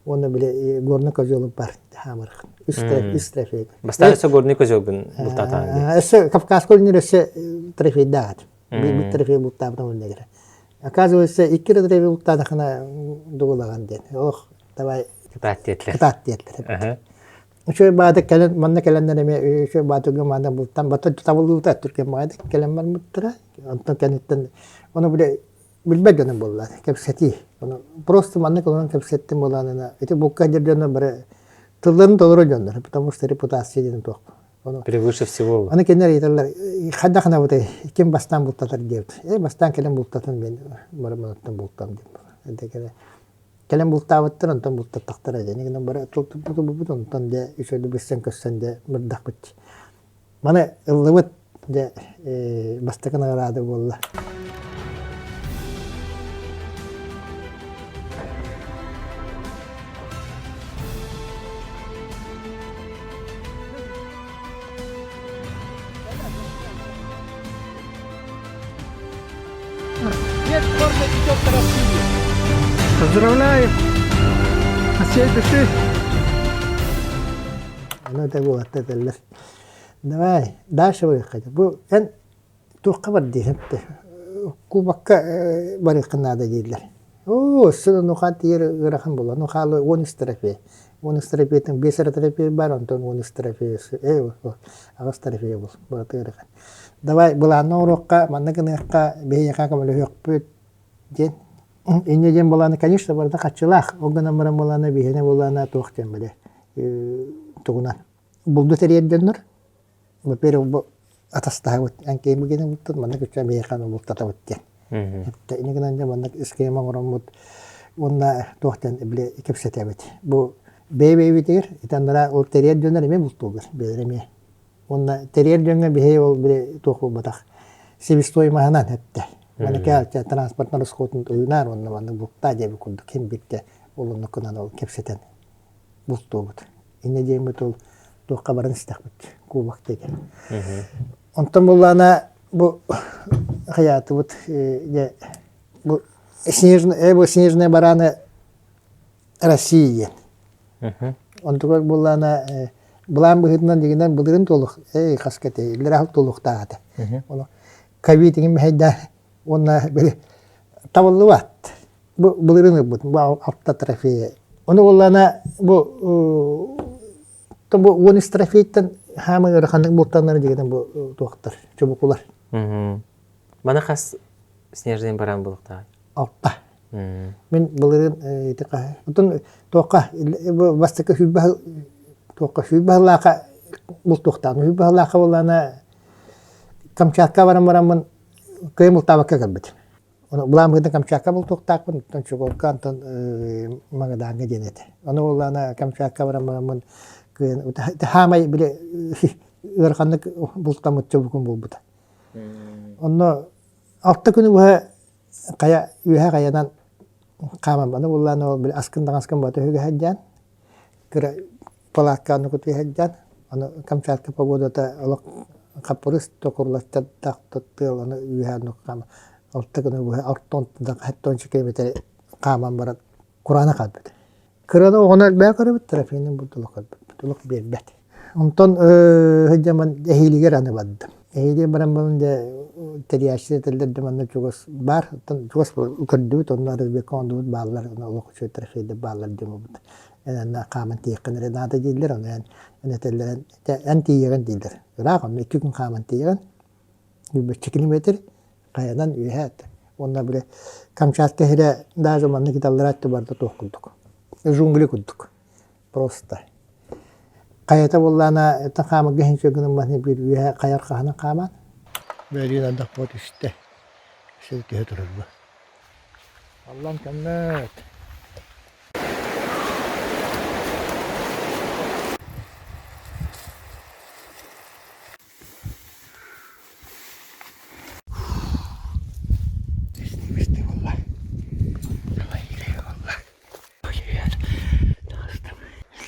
[SPEAKER 3] уонна били горный козелум бар хаамырхын. Үс трофей.
[SPEAKER 1] Бастаан өссө горный козелгын бултаатаҕын дии.
[SPEAKER 3] Өссө Кавказка үлүнэр өссө трофейдаат. Биир трофей бултаабытым үллэгэр. Оказывается, икки трофей бултаатахына дугулаган диэн. Ох, давай.
[SPEAKER 1] Кытаат диэтлэр.
[SPEAKER 3] Кытаат диэтлэр. Үчүгэй баатык кэлэн, манна кэлэннэр эмиэ үчүгэй баатыгы маана бултан, бата табыллыбыта түргэн баҕайытык кэлэн барбыттара. Онтон кэнниттэн ону бile билбэт дьонум буолла, кэпсэтии. Ону просто маннык олорон кэпсэттим буолаанына, ити булка дьэр дьоно бары тылларын толору дьоннор, потому что репутация диэн туох.
[SPEAKER 1] Ону Превыше всего.
[SPEAKER 3] Аны кинилэр ыйыталлар, хайдах гынабытай, ким бастаан бултатар диэбит. Э, бастаан кэлэн бултатын мен бары манаттан бултам диэн. Кэлэн бултаабыттар, онтон бултаттахтара дьэ. Гынан бары тултуппут, онтон дьэ үчүгэйдик билсэн көрсөн дьэ мырдахпыт. Маны ыллыбыт дьэ бастакы наҕараада буолла.
[SPEAKER 2] Поздравляю! От всей души!
[SPEAKER 3] Аны да буолатта этэллэр. Давай, дальше барыахха. Бу эн туохха бар диэхин кубокка барыаххын наада дииллэр. Оо, өссө нухаан тиийэр ыарахан буолла. Ну хаалы 13 трофей. 13 трофейтан 5 эрэ трофей бар, онтон 13 трофей аҕыс трофей был. Барыта ыарахан. Давай былаанна оҥоруохха, манна гыныахха, биһиэхэ көмөлөһүөхпүт диэн. Инньэ диэн былааны, конечно, барыта хаччылаах. Ол гынан баран былаана биһиэнэ былаана туох диэн били тугунан. Булду тэрийэр дьоннор, во-первых, бу атастаһабыт, эн киһи бултут, манна күччэ биһиэхэ бултатабыт диэн. Инньэ гынан дьэ маннык схема оҥороммут уонна туох диэн били кэпсэтэбит. Бу бэйэ-бэйэбитигэр итаннара ол тэрийэр дьоннор эмиэ бултууллар, бэйэлэрэ эмиэ. Уонна тэрийэр дьоҥҥо биһиги ол били туох буолбатах себестоимоһынан эттэ. Маны транспортнай расходун уйунаар уонна маннык бултаа диэбит курдук ким биирдэ ол оннукунан ол кэпсэтэн бултуубут. Инньэ диэммит ол туохха баран истэхпит кубок диэки. Онтон буллаана бу хайаатыбыт дьэ бу снежные бу снежные бараны России диэн. Онтугар буоллаана былаан быһыытынан дигинэн былырын туолух эй хаска этэ иллэрэ туолуохтаах этэ. Ону ковид иҥин мэһэйдээн уонна били табыллыбат. Бу былырын ылбыт бу алта трофея. Ону буоллаана бу бу 13 трофейттан хаамай ыараханнык бултаннар дигинэн бу туохтар чубукулар.
[SPEAKER 1] Маны хас снежный баран булуктаах?
[SPEAKER 3] Алта. Мин былырыын ити хаһы. Оттон туохха бастакы сүүрбэ туохха сүүрбэ сыллаахха бултуохтаах. Сүүрбэ сыллаахха буоллаҕына Камчатка баран бараммын кыайан бултаабакка кэлбитим. Ону былаан быһыытынан Камчатка бултуохтаахпын, оттон Чукотка, онтон Магадаҥҥа диэн этэ. Ону буоллаҕына Камчатка баран бараммын кыайан хаамай били ыараханнык бултаммыт чубукум буолбута. Онно алта күнү быһа хайа үөһэ хайанан хааман аны буллаан ол били аскын таҥаскын бата үһүгэ сылдьан кыра палатканы кутуйа сылдьан аны Камчатка погодата олох хаппырыс токурлаттардаах тыал аны үөһэ оннук хаама алта күнү быһа ортон хаттонча километр хааман баран кураана хаалбыт. Кыраны оҕону элбэҕи көрөбүт, трофейнын бултулук көрбүппүт, олох биэрбэт. Онтон сылдьаммын эһиилигэр аны бардым. Эһиилигэр баран баран дьэ тэрийээччи этэллэр да манна чугас баар, оттон чугас көрдүбүт, онно разведка оҥордубут бааллар, онно олох үчүгэй трофейдар бааллар диэн буолбут. Эн анна хааман тиийиэххин эрэ наада дииллэр, ону эн эн этэллэр эн тиийэҕин дииллэр. Ыраах онно икки күн хааман тиийэҕин, Ньурбаччы километр хайанан үөһэ уонна били Камчатка сирэ даже маннык италлара барыта туох курдук джунгли курдук просто хайата буоллаана это хаамарга иһин гынан биир үөһэ хайар хаһынан хааман бэлиэн ардах буо түстэ сир түһэ турар бу аллан көммөт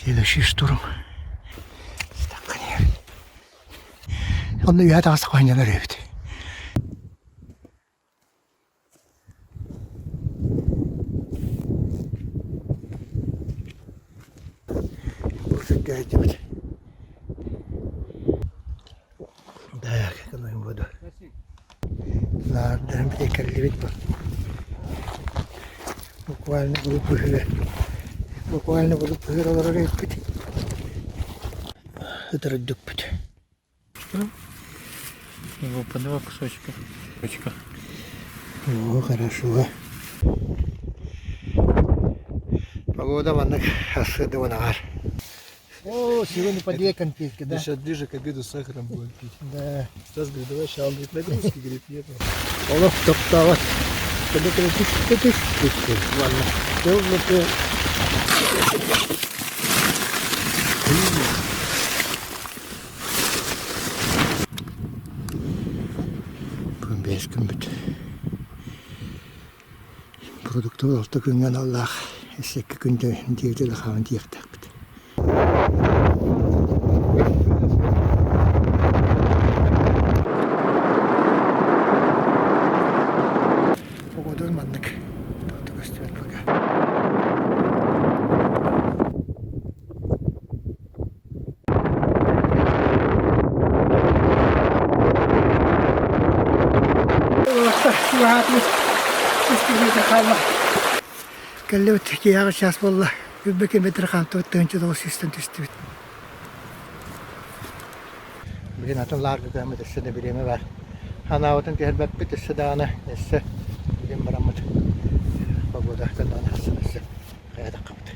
[SPEAKER 3] Следующий штурм. Онно үөһэ таҕыстах хонньонор эбит. Сэргээдибит. Так, экономим воду. Наардарын бите кэллибит бу. Буквально булуп быһыыра. Буквально булуп быһыыра олорор эбиппит. Ытырдыкпыт.
[SPEAKER 2] Его по два кусочка. Кусочка.
[SPEAKER 3] О, хорошо. Погода маннык ассыдыбынаҕар. О, сегодня по две конфетки, да?
[SPEAKER 2] Сейчас ближе к обеду с сахаром будем пить.
[SPEAKER 3] Да.
[SPEAKER 2] Стас говорит, давай сейчас, он говорит, нагрузки, говорит, нет.
[SPEAKER 3] Олох тохтообот. Түс түс Ладно. Бүгүн бэс күммүт. Продуктовый алта күҥҥэ аналлаах эсэкки күндэ диэри хааман тиийиэхтээхпит. Погода маннык көстүбэт пока. Кэллибит киэһэҕэ час буолла. Үрбэ километр хаамтыбыт 1900 түстүбүт. Билин атын лаарга көһөммүт өссө да бириэмэ бар. Ханаабытын түһэрбэппит өссө даҕаны өссө билин бараммыт погода даҕаны хассан өссө хайа таххабыт.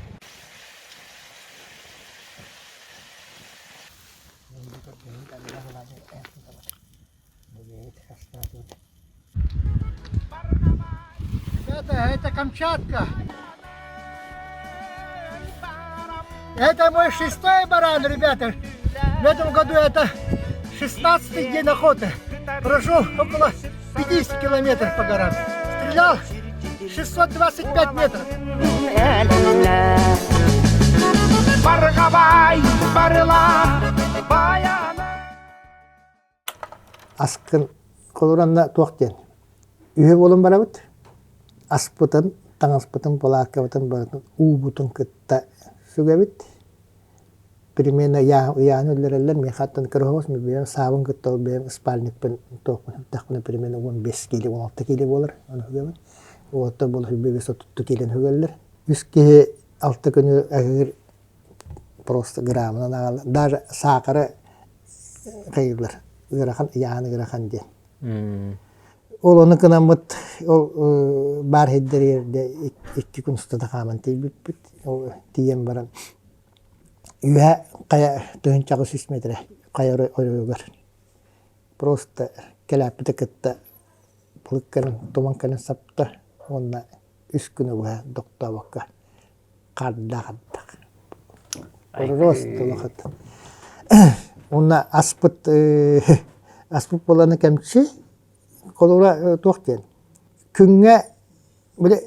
[SPEAKER 3] Ребята, это Камчатка. Это мой шестой баран, ребята. В этом году это... 16-й день охоты. Прошел около 50 километров по горам. Стрелял 625 метров.
[SPEAKER 4] Баргабай, барыла, баяна.
[SPEAKER 3] Аскын холуранна туох диэн үһү буолан барабыт. Аспытын, таҥаспытын, палааккабытын барытын уубутун кытта сүгэбит. Примерно ыйааны үллэрэллэр. Миэхэ оттон кыраһабас бэйэм саабын кытта ол бэйэм спальникпын туохпун һүттэхпинэ примерно 15 киилэ, 16 киилэ буолар. Ону үгэбин. Уоттар буола сүүрбэ 5 киилэни үгэллэр. Үс киһи алта күнү аһыыр просто граммынан аҕалла. Даже саахары хайыылар ыарахан ыйааһын ыарахан диэн. Ол ону гынаммыт ол баар сирдэригэр икки күн устата хааман тиийбиппит. Ол тиийэн баран үөһэ хайа 1800 метрэ хайа оройугар просто кэлээппити кытта былыт кэлэн туман кэлэн сапта уонна үс күнү быһа тохтообокко хаардаах ардах. Просто улахат. Уонна аспыт аспыт буоланы кэмчи холобура туох диэн күҥҥэ били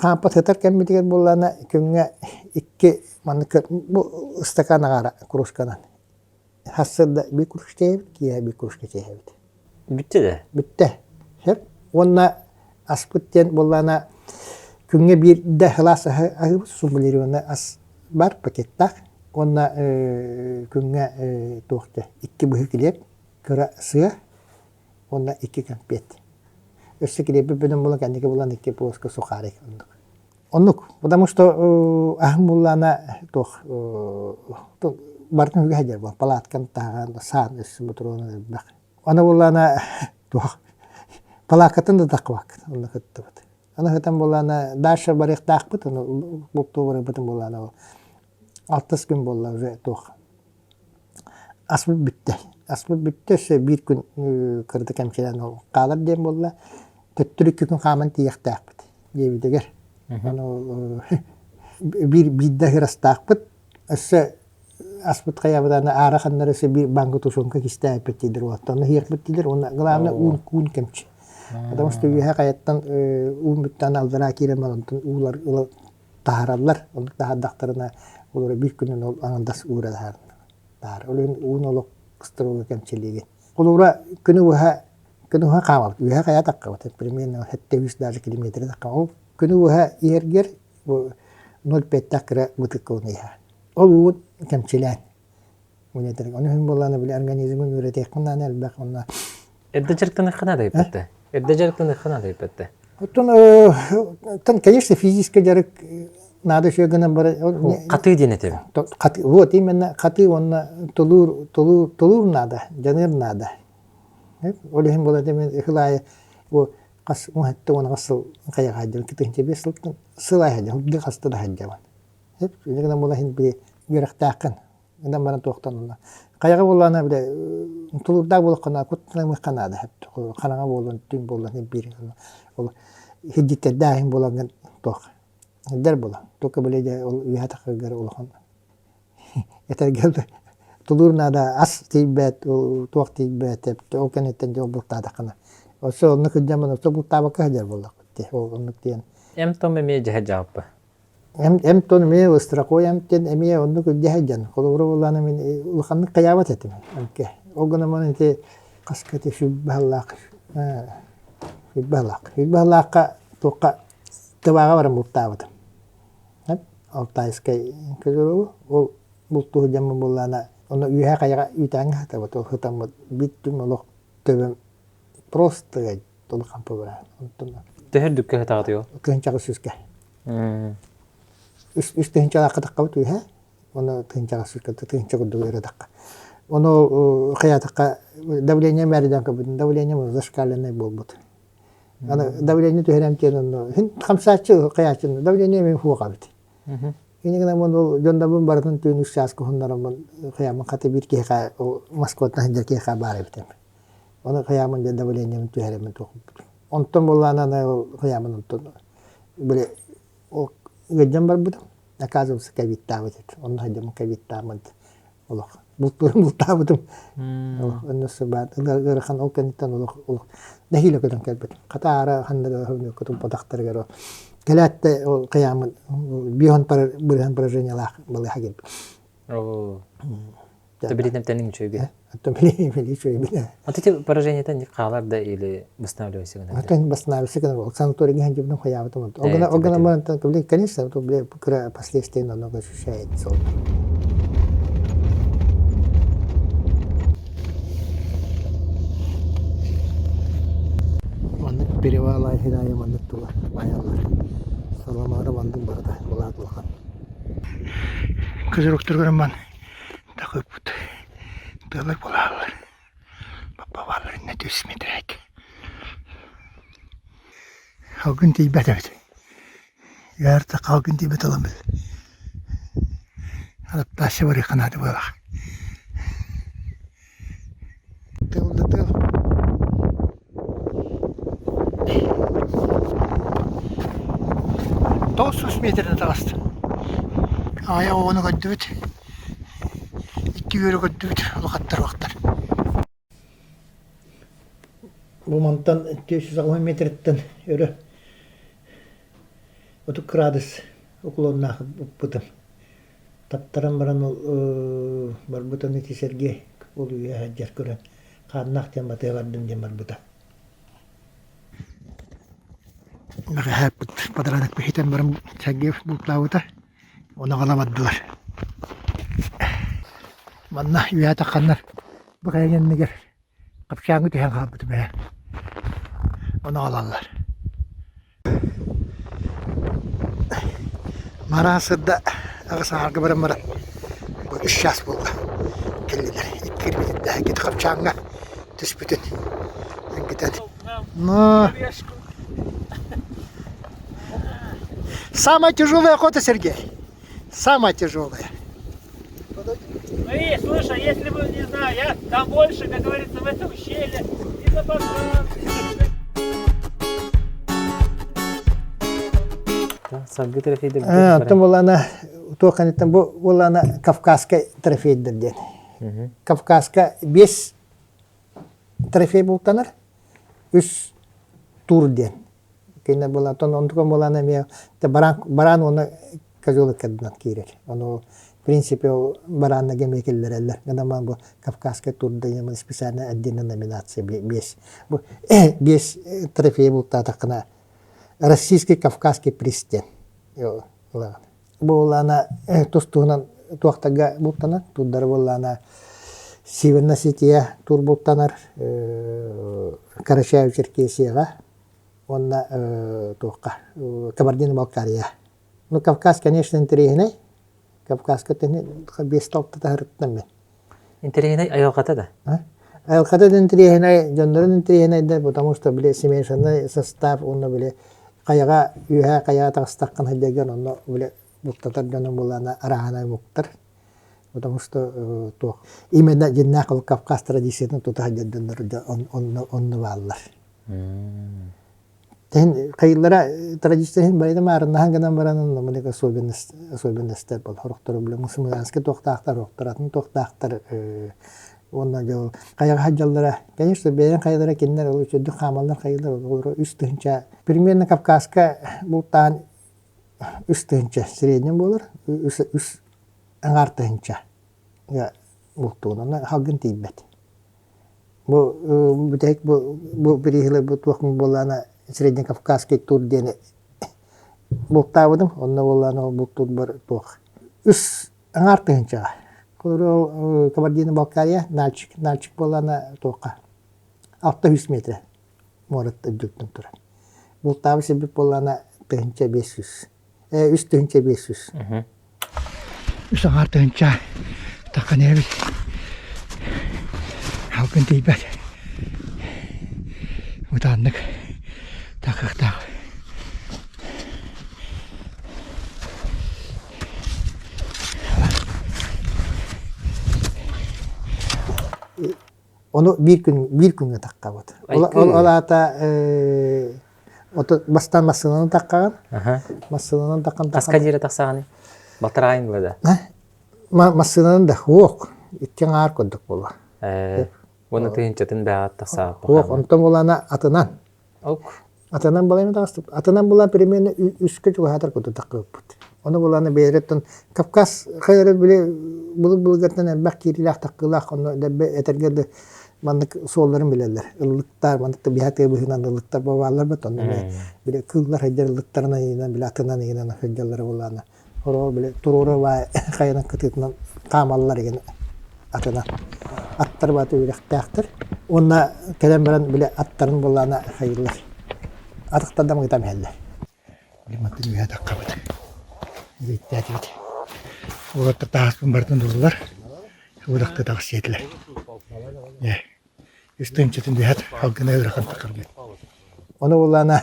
[SPEAKER 3] хаампат сытар кэммитигэр буоллаҕына күҥҥэ икки маннык бу ыстакаан аҕаара кружканан Сарсыарда биир кружка чэйэбит, киэһэ биир кружка чэйэбит.
[SPEAKER 1] Бүттэ да?
[SPEAKER 3] Бүттэ. Сөп. Уонна аспыт диэн буоллаҕына күҥҥэ биирдэ сылаас аһы аһыыбыт, сублимированный ас бар пакеттаах. Уонна күҥҥэ туох диэ икки быһыы килиэп, кыра сыа уонна икки кэмпиэт. Өссө килиэппит бөдөҥ буолан кэнники булан икки полоска сухарик оннук. Оннук, потому что аһым буллаана туох барытын үгэһэ диэр буол палаткам таһаҕан саан өссө ботуруона элбэх. Аны буллаана туох палааккатын да таххыбаккын онно кыттыбыт. Аны хытан буллаана дальше барыахтаахпыт ону бултуу барыппытын буллаана ол алтыс күн буолла уже туох Аспыт бүттэ. Аспыт бүттэ өссө биир күн кырдык кэмчилээн ол хаалар диэн буолла. Төттөрү икки күн хааман тиийиэхтээхпит диэбитигэр. Ону биир биирдэ ыһырастаахпыт. Өссө аспыт хайабыт аара ханнары өссө биир банка тушенка кистээппит дииллэр уолаттар. Ону иһиэхпит дииллэр уонна главное уун уун кэмчи. Потому что үөһэ хайаттан уун бүттээн аллараа киирэн баран онтон уулар ыла таһаараллар. Оннук таһаардахтарына олоро биир күнүн ол аҥардас уура таһаар. Ол иһин уун олох строго кэмчилиигин. Холобура күнү быһа күнү быһа хаамабыт. Үөһэ хайа таххабыт. Примерно сэттэ үс даже километры тахха. Ол күнү быһа иһэргэр бу 0,5 кыра бытыкка уну иһэ. Ол уун кэмчилээн. Ону иһин буоллаҕына били организмын үөрэтиэххин наада элбэх уонна
[SPEAKER 1] Эрдэ дьарыктаныахха наада эппэттэ. Эрдэ дьарыктаныахха наада эппэттэ.
[SPEAKER 3] Оттон оттон конечно физический дьарык надо еще гынан бара
[SPEAKER 1] Хатыы диэн этим.
[SPEAKER 3] Вот именно хатыы уонна тулуур тулуур тулуур надо, дьаныар надо. Ол иһин буолан мен сыл аайы бу хас уон уон сыл хайаҕа сылдьабын, кытыһынча биэс сылтан сыл аайы сылдьабын, хаста да сылдьабын. Инньэ гынан буолан иһин били үөрэхтээххин Гынан баран туохтан онно. Хайаҕа буоллаҕына бile тулуурдаах буолуохха куттанымыахха наада хараҥа буолуон түн буоллун биир ол сирдьиттэрдээһин буолаҥҥын туох сылдьар буолан только бile дьэ ол үөһэ тахсаргар улахан этэргэ тулуур наада ас тиийбэт туох тиийбэт ол кэнниттэн дьэ ол бултаатаххына өссө оннук сылдьаммын өссө бултаабакка сылдьар буоллахпыт дии ол оннук диэн
[SPEAKER 1] Эм-том эмиэ дьэһэ дьааппа.
[SPEAKER 3] Эм-тон эмиэ ыстрахой эмтэн эмиэ оннук илдьэ сылдьан, холобура буоллаҕына мин улаханнык хайаабат этим эмкэ. Ол гынан баран ити хаска ити сүүрбэ сыллаах сүүрбэ сыллаах сүүрбэ сыллаахха туохха Тываҕа баран бултаабытым. Алтайскай көтөрү ол бултуу сылдьаммын буоллаҕына онно үөһэ хайаҕа үүтээҥҥэ сытабыт ол сытаммыт биир түм олох төбөм просто улахан быраан. Онтон
[SPEAKER 1] Төһө үрдүккэ сытаҕытый ол?
[SPEAKER 3] Тыһыынчаҕа сүүскэ. Үс үс тыһыынчалаахха таххабыт үөһэ, уонна тыһыынчаҕа сүүскэ тыһыынча курдук өрө тахха. Ону хайаатахха давление мээринэн көрбүтүм, давление зашкаленный буолбут. Аны давление түһэрэн диэн онно хамсааччы хайааччы давление мин хуоҕабыт. Инньэ гынан ол дьоннорбун барытын түүн үс чааска уһуннараммын хайааммын хата биир киһиэхэ Москваттан сылдьар киһиэхэ баар эбитим. Ону хайааммын дьэ давлениебын түһэрэммин туох Онтон буоллаҕына ол хайааммын онтон били ол ыалдьан барбытым. Оказывается, ковидтаабыт этэ. Онно сылдьаммын ковидтааммын. Олох бултуурун бултаабытым. Олох онно сыбаат ыарахан ол кэнниттэн олох олох нэһиилэ көтөн кэлбитим. Хата аара ханна да туппатахтарыгар кэлээт да ол кыйааммын бион бырыһан поражениелаах балыыһа кэлбит.
[SPEAKER 1] Оо. Билин эмтэнин үчүгэй.
[SPEAKER 3] Оттон билин билин үчүгэй.
[SPEAKER 1] А ты поражение-то хаалар да или восстанавливайся гына?
[SPEAKER 3] Оттон восстанавливайся гына. Санаторийга ханжыбытым хаябытым. Огына огына мантан конечно, кыра последствия намного ощущается. Маннык перевал айхинайы маннык тула байаллар. Саламары маннык барыта булаат улахан. Кызырыктыр көрөн такыппыт. Тыалар булааллар. Бабалар инне түсмитрек. Халгын тиийбэт эбит. Ярты халгын тиийбэт ыламмыт. Адаптация барыахха наада буоллаҕа. Тыл да тыл. 900 метрden таҕыста. Аҕыйах оҕону көрдүбүт. Икки үөрү көрдүбүт улахаттар уохтар. Бу мантан 480 метрттэн өрө 30 градус уклоннаах ыппытым. Таптаран баран ол барбытын ити Сергей ол үйэ сылдьар көрөн хааннаах диэн батыһа бардым диэн барбыта. Бэҕэһээппит патраныкпы хитэн баран Сергеев бултаабыта. Ону аҕала бардылар. Манна үөһэ тахханнар бу хайа иннигэр хапчааҥҥа түһэн хаалбытым ээ. Ону аҕалаллар. Мараан сырда аҕыс аҥаарга баран баран бу үс чаас буолла кэллилэр. Икки кирбитин кити хапчааҥҥа түспүтүн эҥкитэн. Но Самая тяжелая охота, Сергей. Самая тяжелая.
[SPEAKER 2] Смотри, слушай, если бы, не знаю, я там больше, как говорится, в этом ущелье, и на
[SPEAKER 1] Саргы трофейдер.
[SPEAKER 3] Оттон буоллаана туох кэнниттэн бу буоллаана Кавказскай трофейдер диэн. Кавказка биэс трофей бултанар, үс тур диэн. Кинилэр буолан, оттон онтукан буолан эмиэ бараан, бараан уонна козел ыккардынан киирэр. Ону в принципе ол бараанна эмиэ киллэрэллэр. Гынан бу Кавказскай турда специально отдельная номинация биэс. Бу биэс трофей бултаатаххына Российский Кавказский приз диэн ылаҕын. Буоллаана тус-туһунан туохтарга бултанар, турдары буоллаана Северная Осетия тур бултанар, Карачаево-Черкесияҕа уонна туохха Кабардино-Балкария. Ну, Кавказ, конечно, интэриэһинэй. Кавказка биэс алта таһырыттан мин.
[SPEAKER 1] Интэриэһинэй айылҕата да?
[SPEAKER 3] Айылҕата да интэриэһинэй, дьоннорун интэриэһинэйдэр, потому что, били, смешанный состав уонна, били, хайаҕа үөһээ хайаҕа таҕыстаххына дэгэн онно били бултатар дьону булана арааһынай омуктар потому что туох именно дьиннээх ол Кавказ традициятын тута сылдьар дьоннор онно онно бааллар. Тэн хайыллара традиция барыта маарыннаһан гынан баран онно особенность особенностар бол хорохтору биле мусульманский туохтаахтар хорохтор атын туохтаахтар уонна дьол хайаҕа сылдьаллара конечно бэйэн хайалара кинилэр ол үчүгдүк хаамаллар хайылар олоро үс тыһыынча примерно Кавказка бултаан үс тыһыынча среднем буолар үс үс аҥаар тыһыынча бултуун онно халгын тиийбэт Бу бүтэһик бу бу бирииһилэр бу туох буоллаҕына Среднекавказский тур диэни бултаабытым. Онно буоллаҕына ол бултуурбар туох үс аҥаар тыһыынчаҕа. Холобура Кабардино-Балкария Нальчик Нальчик буоллаҕына туохха 600 метрэ муорат үрдүттэн турар. Бултаабыт сирбит буоллаҕына 1500 3500.
[SPEAKER 4] Үс аҥаар тыһыынча таххан эрэбит. Халкын тиийбэт. Бытааннык такыахтаах.
[SPEAKER 3] Ону биир күн биир күҥҥэ таххабыт. Ол, ол аата ото бастаан массыынаны таххаҕын. Массыынанан таххан
[SPEAKER 1] Хаска диэри тахсаҕыный? Балтараайын була да.
[SPEAKER 3] Массыынанан да суох. Икки аҥаар курдук буолуо.
[SPEAKER 1] Ээ, уонна тыһыынчатын бэҕэт тахсааппа.
[SPEAKER 3] Суох, онтон булана атынан.
[SPEAKER 1] Ок.
[SPEAKER 3] Атынан балайма таҕыстыбыт. Атынан булан примерно үскэ чугаһаатар курдук таххыбыппыт. Ону буланы бэйэрэттэн Кавказ хайа били былыр-былыргаттан элбэх киириилээх таххыылаах онно дэлби этэргэ да маннык суолларын билэллэр. Ыллыктар, маннык да биһа тыа быһыынан ыллыктар бааллар бат онно били кыыллар сылдьар ыллыктарынан ыйынан били атынан ыйынан сылдьаллара буоллаана. Хороҕор били туруора баай хайанан кытыытынан хаамаллар игин атынан. Аттар бааты үрэхтээхтэр. Уонна кэлэн баран били аттарын буоллаана хайыыллар. Атахтар да мыгытан иһэллэр.
[SPEAKER 4] Мантан үөһэ таххабыт. Илииттээтибит. Уолаттар таһаспын барытын буллулар. Уудахты таҕыс сиэтилэр. Ээ. Үс тыынчатын түһэт, халгына ыарахан таххарбыт.
[SPEAKER 3] Ону буоллаана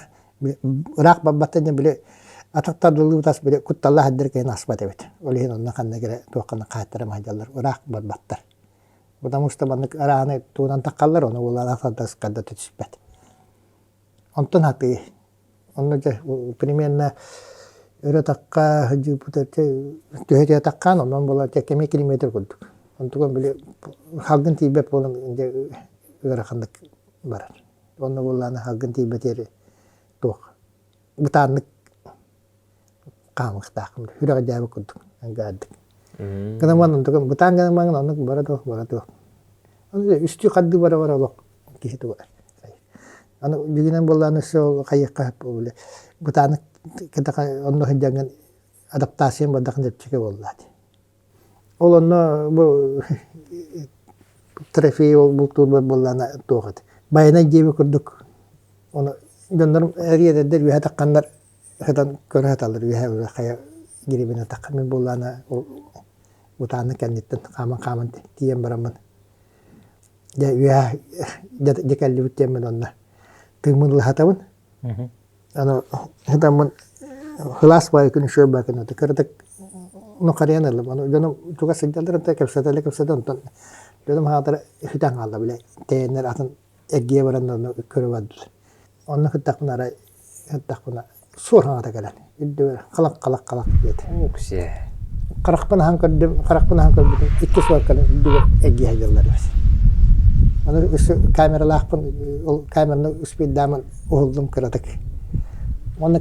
[SPEAKER 3] ыраах барбаттан диэн били атахтар тас били кутталлаах сирдэр кэлэн аспат эбит. Ол иһин онно ханна кэлэ туоххана хаайтара маһдьаллар ыраах барбаттар. Потому что маннык ырааны туунан таххаллар, ону буоллаана атахтар да түспэт. Онтон хатыы Онно дьэ примерно өрө тахха сылдьыбыта түһэ түһэ таххаан онон буолар дьэ кэмиэ километр курдук. Онтуган били халгын тиийбэт буолан дьэ ыараханнык барар. Онно буоллаҕына халгын тиийбэтиэри туох бытааннык хаамыахтаахпын сүрэҕэ дьээбэ курдук ынгаардык. Гынан онтуган бытаан гынан оннук бара туох бара туох. Үстүү хардыы бара бара олох киһи туга Аны дьигинэн буоллаҕына өссө ол хайыахха били бытаанык кэтэхэ онно сылдьаҥҥын адаптацияҥ бардахын чэпчэки буоллаат. Ол онно бу трофей ол бултуурбар буоллаҕына туох этэ байанай диэби курдук ону дьоннорум эриэдэрдэр үөһэ тахханнар сытан көрө сыталлар үөһэ хайа гребенэ таххан мин буоллаҕына ол бытааннык кэнниттэн хааман-хааман тиийэн бараммын Дьэ үөһэ дьэ кэллибит диэммин онно тыыммын ылыһатабын. Аны сытаммын сылаас баайы күн үчүгэй баайы күн кыратык нухарыйан ыллым. Аны дьонум чугас сылдьаллар да кэпсэтэллэр кэпсэтэ онтон дьонум аһаатара сүтэн хаалла бile тэйэннэр атын эргийэ баран онно көрө бардылар. Онно сыттахпына арай сыттахпына суор хаҥата кэлэн үрдүбэр халах халах халах диэтэ.
[SPEAKER 1] Уксе.
[SPEAKER 3] Харахпын аһан көрдүм, харахпын аһан көрбүтүм икки суор кэлэн үрдүгэр эргийэ сылдьаллар эбит. Аны өссө камералаахпын, ол камераны успейдаамын уһуллум кыратык. Уонна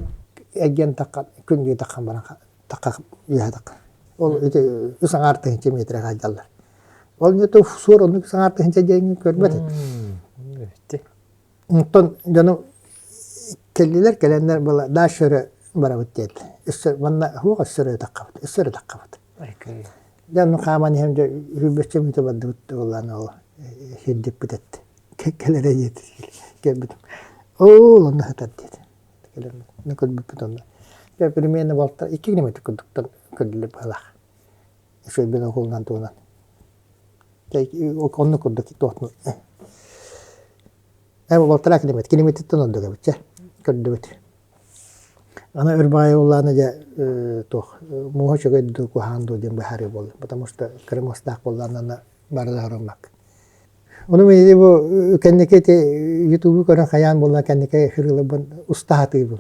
[SPEAKER 3] эргийэн таххан, күн дии таххан баран тахха үөһэ тахха. Ол ити үс аҥаар тыһыынча метрэ хаалдьаллар. Ол не то суор оннук үс аҥаар тыһыынча диэҥҥин көрбөт этим. Онтон дьону кэллилэр, кэлэннэр была дальше өрө барабыт диэтилэр. Өссө манна суох өссө өрө таххабыт, өссө өрө таххабыт. Дьэ онно хааман иһэн дьэ сүүрбэччэ мүнүүтэ бардыбыт буоллаан ол сирдиппит эттэ. Кэлэрэ диэтэ кэлбитим. Ол онно сытар диэтэ. Кэлэн көрбүппүт онно. Дьэ примерно балта икки километр курдуктан көрдүлэр быһалаах. Үчүгэйбин уһулунан туһунан. Оннук курдук туохтун Балтараа километр, километртэн ордук эбит чэ, көрдүбүт. Аны өр баҕайы буоллаҕына дьэ туох мууһа үчүгэй дуу, куһаҕан дуу диэн быһаарыы буолла. Потому что кыра муостаах буоллаҕына аны бары да ороммакка. Ону мин бу кэнники ити ютубу көрөн хайаан буолла кэнники хырыыларбын уста сатыыбын.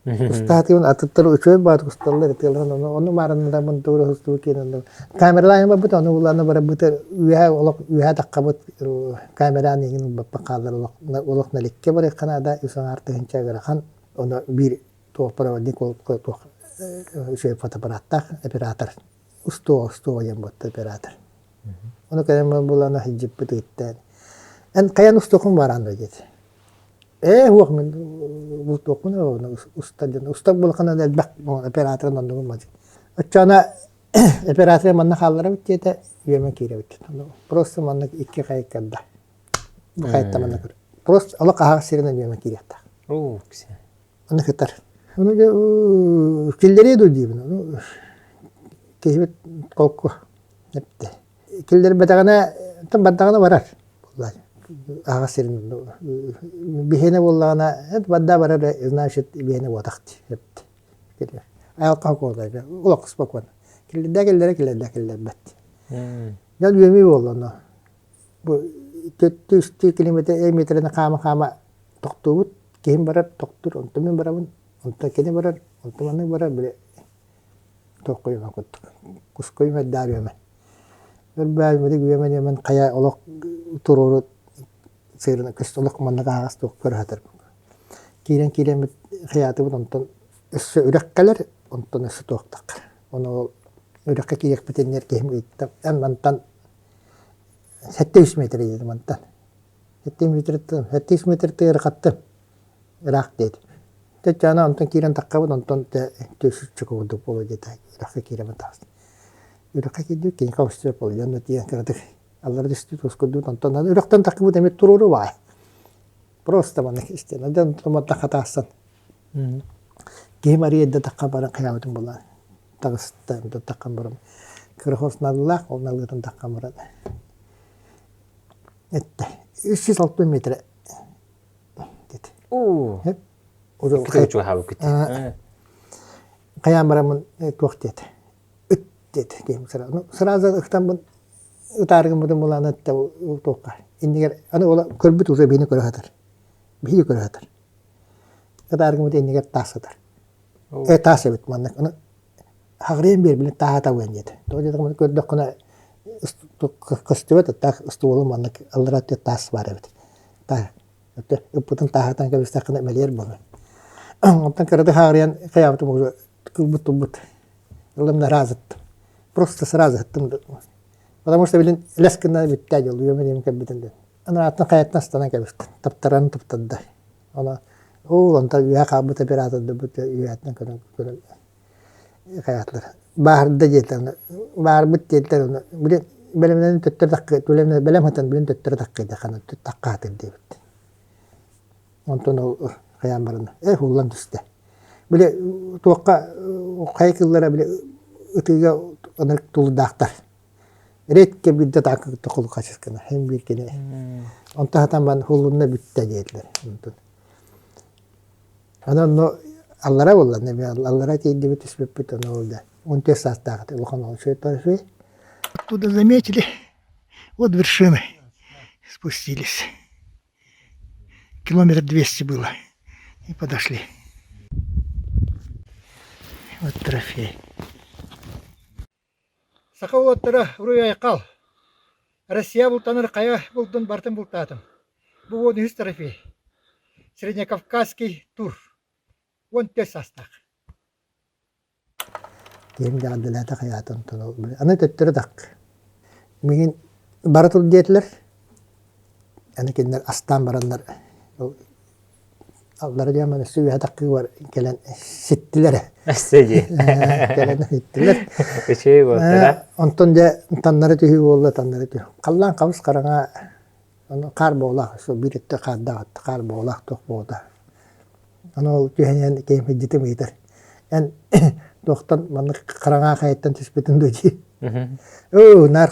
[SPEAKER 3] Устаатыыбын атыттар үчүгэй баатык усталлар ытыаларын ону ону маарыннатаммын тугу устубут киэн камералаан барбыт ону улаана барбыт үөһэ олох үөһэ таххабыт камераан иҥин ылбаппын хааллар олох олох наликке барыахха наада үс аҥаар тыһыынча ыарахан ону биир туох проводник туох үчүгэй фотоаппараттаах оператор устуо устуо диэн буотта оператор ону кэлэн булана сылдьыппыт ыытта эн хайан устуохун бараан да диэти Ээ, суох мин бултуохпун эрэ уста диэн. Устар буоллаххына элбэх операторын оннугун мадьын. Оччоҕуна оператор манна хаалларабыт диэтэ, үөмэн киирэбит. Просто маннык икки хайыккарда. Бу хайытта манна көр. Просто олох аһаҕас сиринэн үөмэн киириэхтээх.
[SPEAKER 1] Оо,
[SPEAKER 3] Ону кытар. Ону дьэ киллэриэ дуу диибин. Ону киһибит холку эптэ. Киллэрбэтэҕинэ, бардаҕына барар. Аҕа сирин биһиэнэ буоллаҕына барда барар значит биһиэнэ буотах дии айылҕа куолайга олох спокойно киллэрдэ киллэрэ киллэрдэ киллэрбэт дьон үөмүү буолла ону бу төттү үстүү километр метрини хаама хаама тохтуубут киһим барар тохтуур онтон мин барабын онтон кини барар онтон маннык барар били туох куйума курдук кускуйма даарыама. Өлбөөн мөдүк үөмэн-үөмэн хайа олох туруору сыырына көстө олох маннык аһаҕас туох көрө сатар. Киирэн киирэммит хайаатыбыт онтон өссө үрэх кэлэр, онтон өссө туохтаххар. Ону ол үрэххэ киириэхпит иннигэр киһим ыйытта, эн мантан 700 метр диэтим мантан. 7 метр 700 метр ыарахаттым. Ыраах диэтим. Чэ онтон киирэн таххабыт, онтон түөсүччэ курдук буолуо диэтэ. Үрэххэ киирэммит таҕыстым. Үрэххэ киирдибит, киниэхэ өстөөх буолла. Онно тиийэн кыратык аллара түстүбүт, ускурдубут. Онтон үрэхтэн таххыбыт эмиэ туруору баай. Просто маннык истиэнэ. Дьон туматтан хатаассан. Киһим арыйа эрдэ таххан баран хайаабытым буолла. Таҕыста, онтон таххан баран кыра хос наллаах, ол наллыытын таххан баран эттэ. 360 метр диэт.
[SPEAKER 1] Уу. Чугаһаабыккыт.
[SPEAKER 3] Хайаан бараммын туох диэтэ. Ыт диэтэ киһим сразу. Сразу ыктаммын ытаары гыммытым булаан эттэ туохха. Иннигэр аны ола көрбүт уже биһини көрө сатар. Биһиги көрө сатар. Ытаары гыммыт иннигэр таас сытар. Э таас эбит маннык. Аны хаҕырыйан биэр билин тааһа табыан диэтэ. Тоҕо диэтэххинэ көрдөххүнэ көстүбэт таах стволу маннык аллара таас баар эбит. Таа ыппытын тааһатан кэбистэххинэ мэлиэр буолар. Онтон кыратык хаҕырыйан хайаабытым уже кылбыт тулбут. Ылым наразыттым. Просто сразу ыттым. Потому что билин лэс гына бүттэ дьол үөмэн үөмэн кэлбитин дэн. Анарааттан хайаттан станан кэбистим. Таптаран таптарда. Она ол онтон үөһэ хаалбыт оператордарбыт үөһэттэн көрөн көрөн хайаатылар. Бааһырда диэтэ баарбыт диэтилэр оны билин бэлэмнэнэн төттөр такка бэлэм хатан билин төттөрү такка хана таккаатыр диэбит. Онтон ол хайаан баран э ууллан түстэ. Били туохха хайа кыллара били ытыыга ынырык тулуурдаахтар. Редко биирдэ таакка кытта холукачыскана һин биир кини. Онто хатан бан хуллунна бүттэ диэтилэр. Онтон Онон онно аллара буолла, аллара тиийдибит түспүппүт ону ол да 14 саастаах этэ улахан ол үчүгэй
[SPEAKER 4] Оттуда заметили, вот вершины спустились. Километр 200 было. И подошли. Вот трофей.
[SPEAKER 3] Саха уолаттара уруй-айхал! Россия бултанар хайа булдун барытын бултаатым. Бу уон үһүс трофей. Среднекавказский тур. 14 саастаах. Киһим дьаҕалдалаата хайаата онтон ол аны төттөрү так. Миигин бара тур диэтилэр. Аны кинилэр астаан бараннар ол аллара диэн өссө үөһэ таххыыбар кэлэн ситтилэр.
[SPEAKER 1] Өссө дии.
[SPEAKER 3] Кэлэн ситтилэр.
[SPEAKER 1] Үчүгэй буолтара.
[SPEAKER 3] Онтон дьэ таннары түһүү буолла, таннары түһүү. Халлаан хабыс хараҥа Ону хаар буолаах, сол биир өттө хаардаах өттө хаар буолаах туох буолта. Ону ол түһэн иһэн киһим илдьитим ыйытар. Эн туохтан маннык хараҥа хайаттан түспүтүн дуо дии. Оо, наар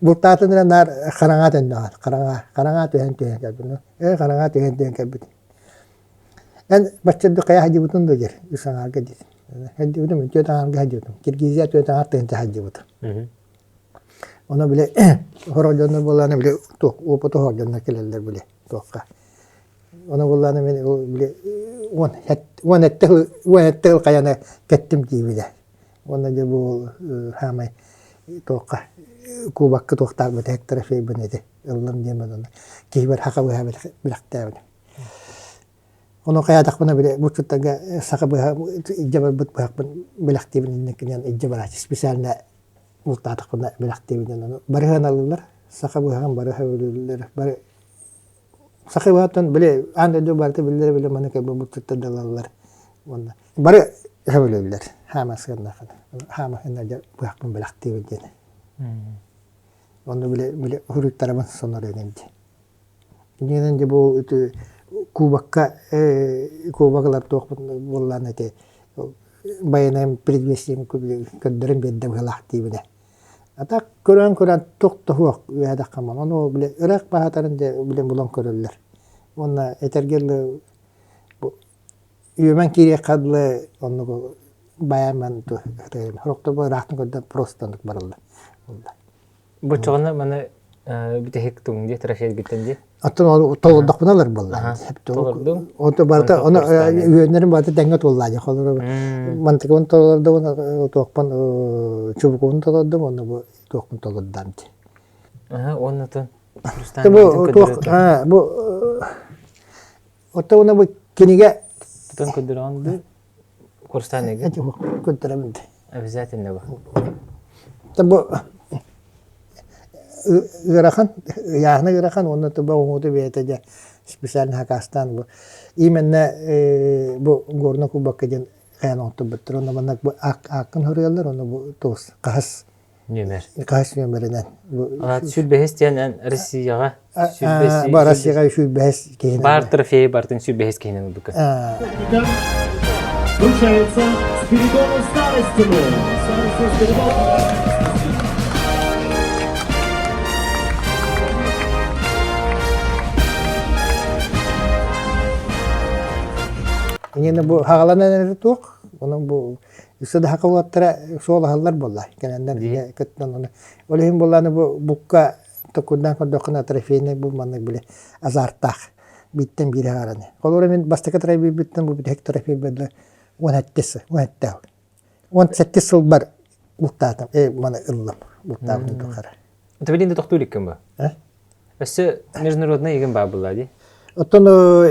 [SPEAKER 3] бултаатын эрэ наар хараҥа төннөҕөр. Хараҥа, хараҥа түһэн түһэн кэлбит. Ээ, хараҥа түһэн түһэн кэлбит. Эн бачча хайа сылдьыбытын дуо диир, үс аҥаарга диир. Сылдьыбытым, түөрт аҥаарга сылдьыбытым. Киргизия түөрт аҥаар тыһыынча сылдьыбытым. Ону били сорох дьоннор буоллаҕына били туох опыт оһох дьоннор кэлэллэр били туохха. Ону буоллаҕына мин били 17 сыл хайаны кэттим диибинэ. Уонна дьэ бу хаамай туохха кубокка туохтаах бүтэһик трофейбын ити ыллым диэн онно киһибэр хака быһа билэхтээбитим. Ону хайаатахпына били булчуттарга саха быһа илдьэ барбыт быһахпын бэлэхтиибин инникинэн илдьэ барааччы специально бултаатахпына бэлэхтиибин ону бары сыаналыыллар саха быһаҕын бары сөбүлүүллэр бары саха быһаттан били аан дойду барыта биллэр били маны кэлбит булчуттар да ылаллар уонна бары сөбүлүүллэр хаама сыаннаахына хаама сыанна быһахпын бэлэхтиибин диэн онно били били уруйдарабын сонор эҥин дии Иннинэн дьэ бу ити кубокка кубок ылар туохпун буоллаан ити байанайым предвестием көрдөрөн биэрдэ быһалаах диибинэ. А так көрөн-көрөн туох да суох үөһэ хаман ону били ыраах баһаатарын дьэ били булан көрөллөр. Уонна этэргэ дылы бу үөмэн киириэххэ дылы оннук байааман сорохтор бу ыраахтан көрдөн просто оннук бараллар.
[SPEAKER 1] Боччоҕуна маны бүтэһик тугун дии трофейгиттэн дии.
[SPEAKER 3] Оттон ол толордохпуна ылар буолла.
[SPEAKER 1] Толордум.
[SPEAKER 3] Онто барыта ону үөннэрин барыта тэҥҥэ туоллаа дии. Холобура мантыкыбын толордум, туохпун чубукубун толордум, онно бу. туохпун толордам дии.
[SPEAKER 1] Аха, уонна
[SPEAKER 3] Бу туох бу оттон бу кинигэ
[SPEAKER 1] Тутан көрдөрөҕүн дуу? Курстаан эгэ?
[SPEAKER 3] Көрдөрөмүн дии.
[SPEAKER 1] Обязательно бу.
[SPEAKER 3] Бу ыарахан, ыйааһына ыарахан уонна туба оҥоһууту бэйэтэ дьэ специально хакастаан бу именно бу горно кубокка диэн хайан оҥотторбуттар онно маннык бу ааккын хоруйаллар онно бу туос хаһыс
[SPEAKER 1] нүөмэр
[SPEAKER 3] хаһыс нүөмэринэн
[SPEAKER 1] 105 диэн эн Россияҕа
[SPEAKER 3] бу Россияҕа 105 киһинэн
[SPEAKER 1] баар трофей бартын 105 киһинэн ылбыкка
[SPEAKER 2] Вручается Спиридону Старостину. Старостин Спиридон.
[SPEAKER 3] Иннинэ бу хаҕаланан эрэ туох, онон бу өссө да хака уолаттара суолаһаллар буолла. Кэлэннэр кыттан ону. Ол иһин буоллааны бу букка токурдаан көрдөххүнэ трофейный бу маннык били азартаах бииртэн биир аҕараны. Холобура мин бастакы трофейбиттэн бу бүтэһик трофейбар 17 17 17 сылбар бултаатым, маны ыллым бултаабытым тухары.
[SPEAKER 1] Это билин да тохтуу иликкин бу? Өссө международный игин баар буолла дии.
[SPEAKER 3] Оттон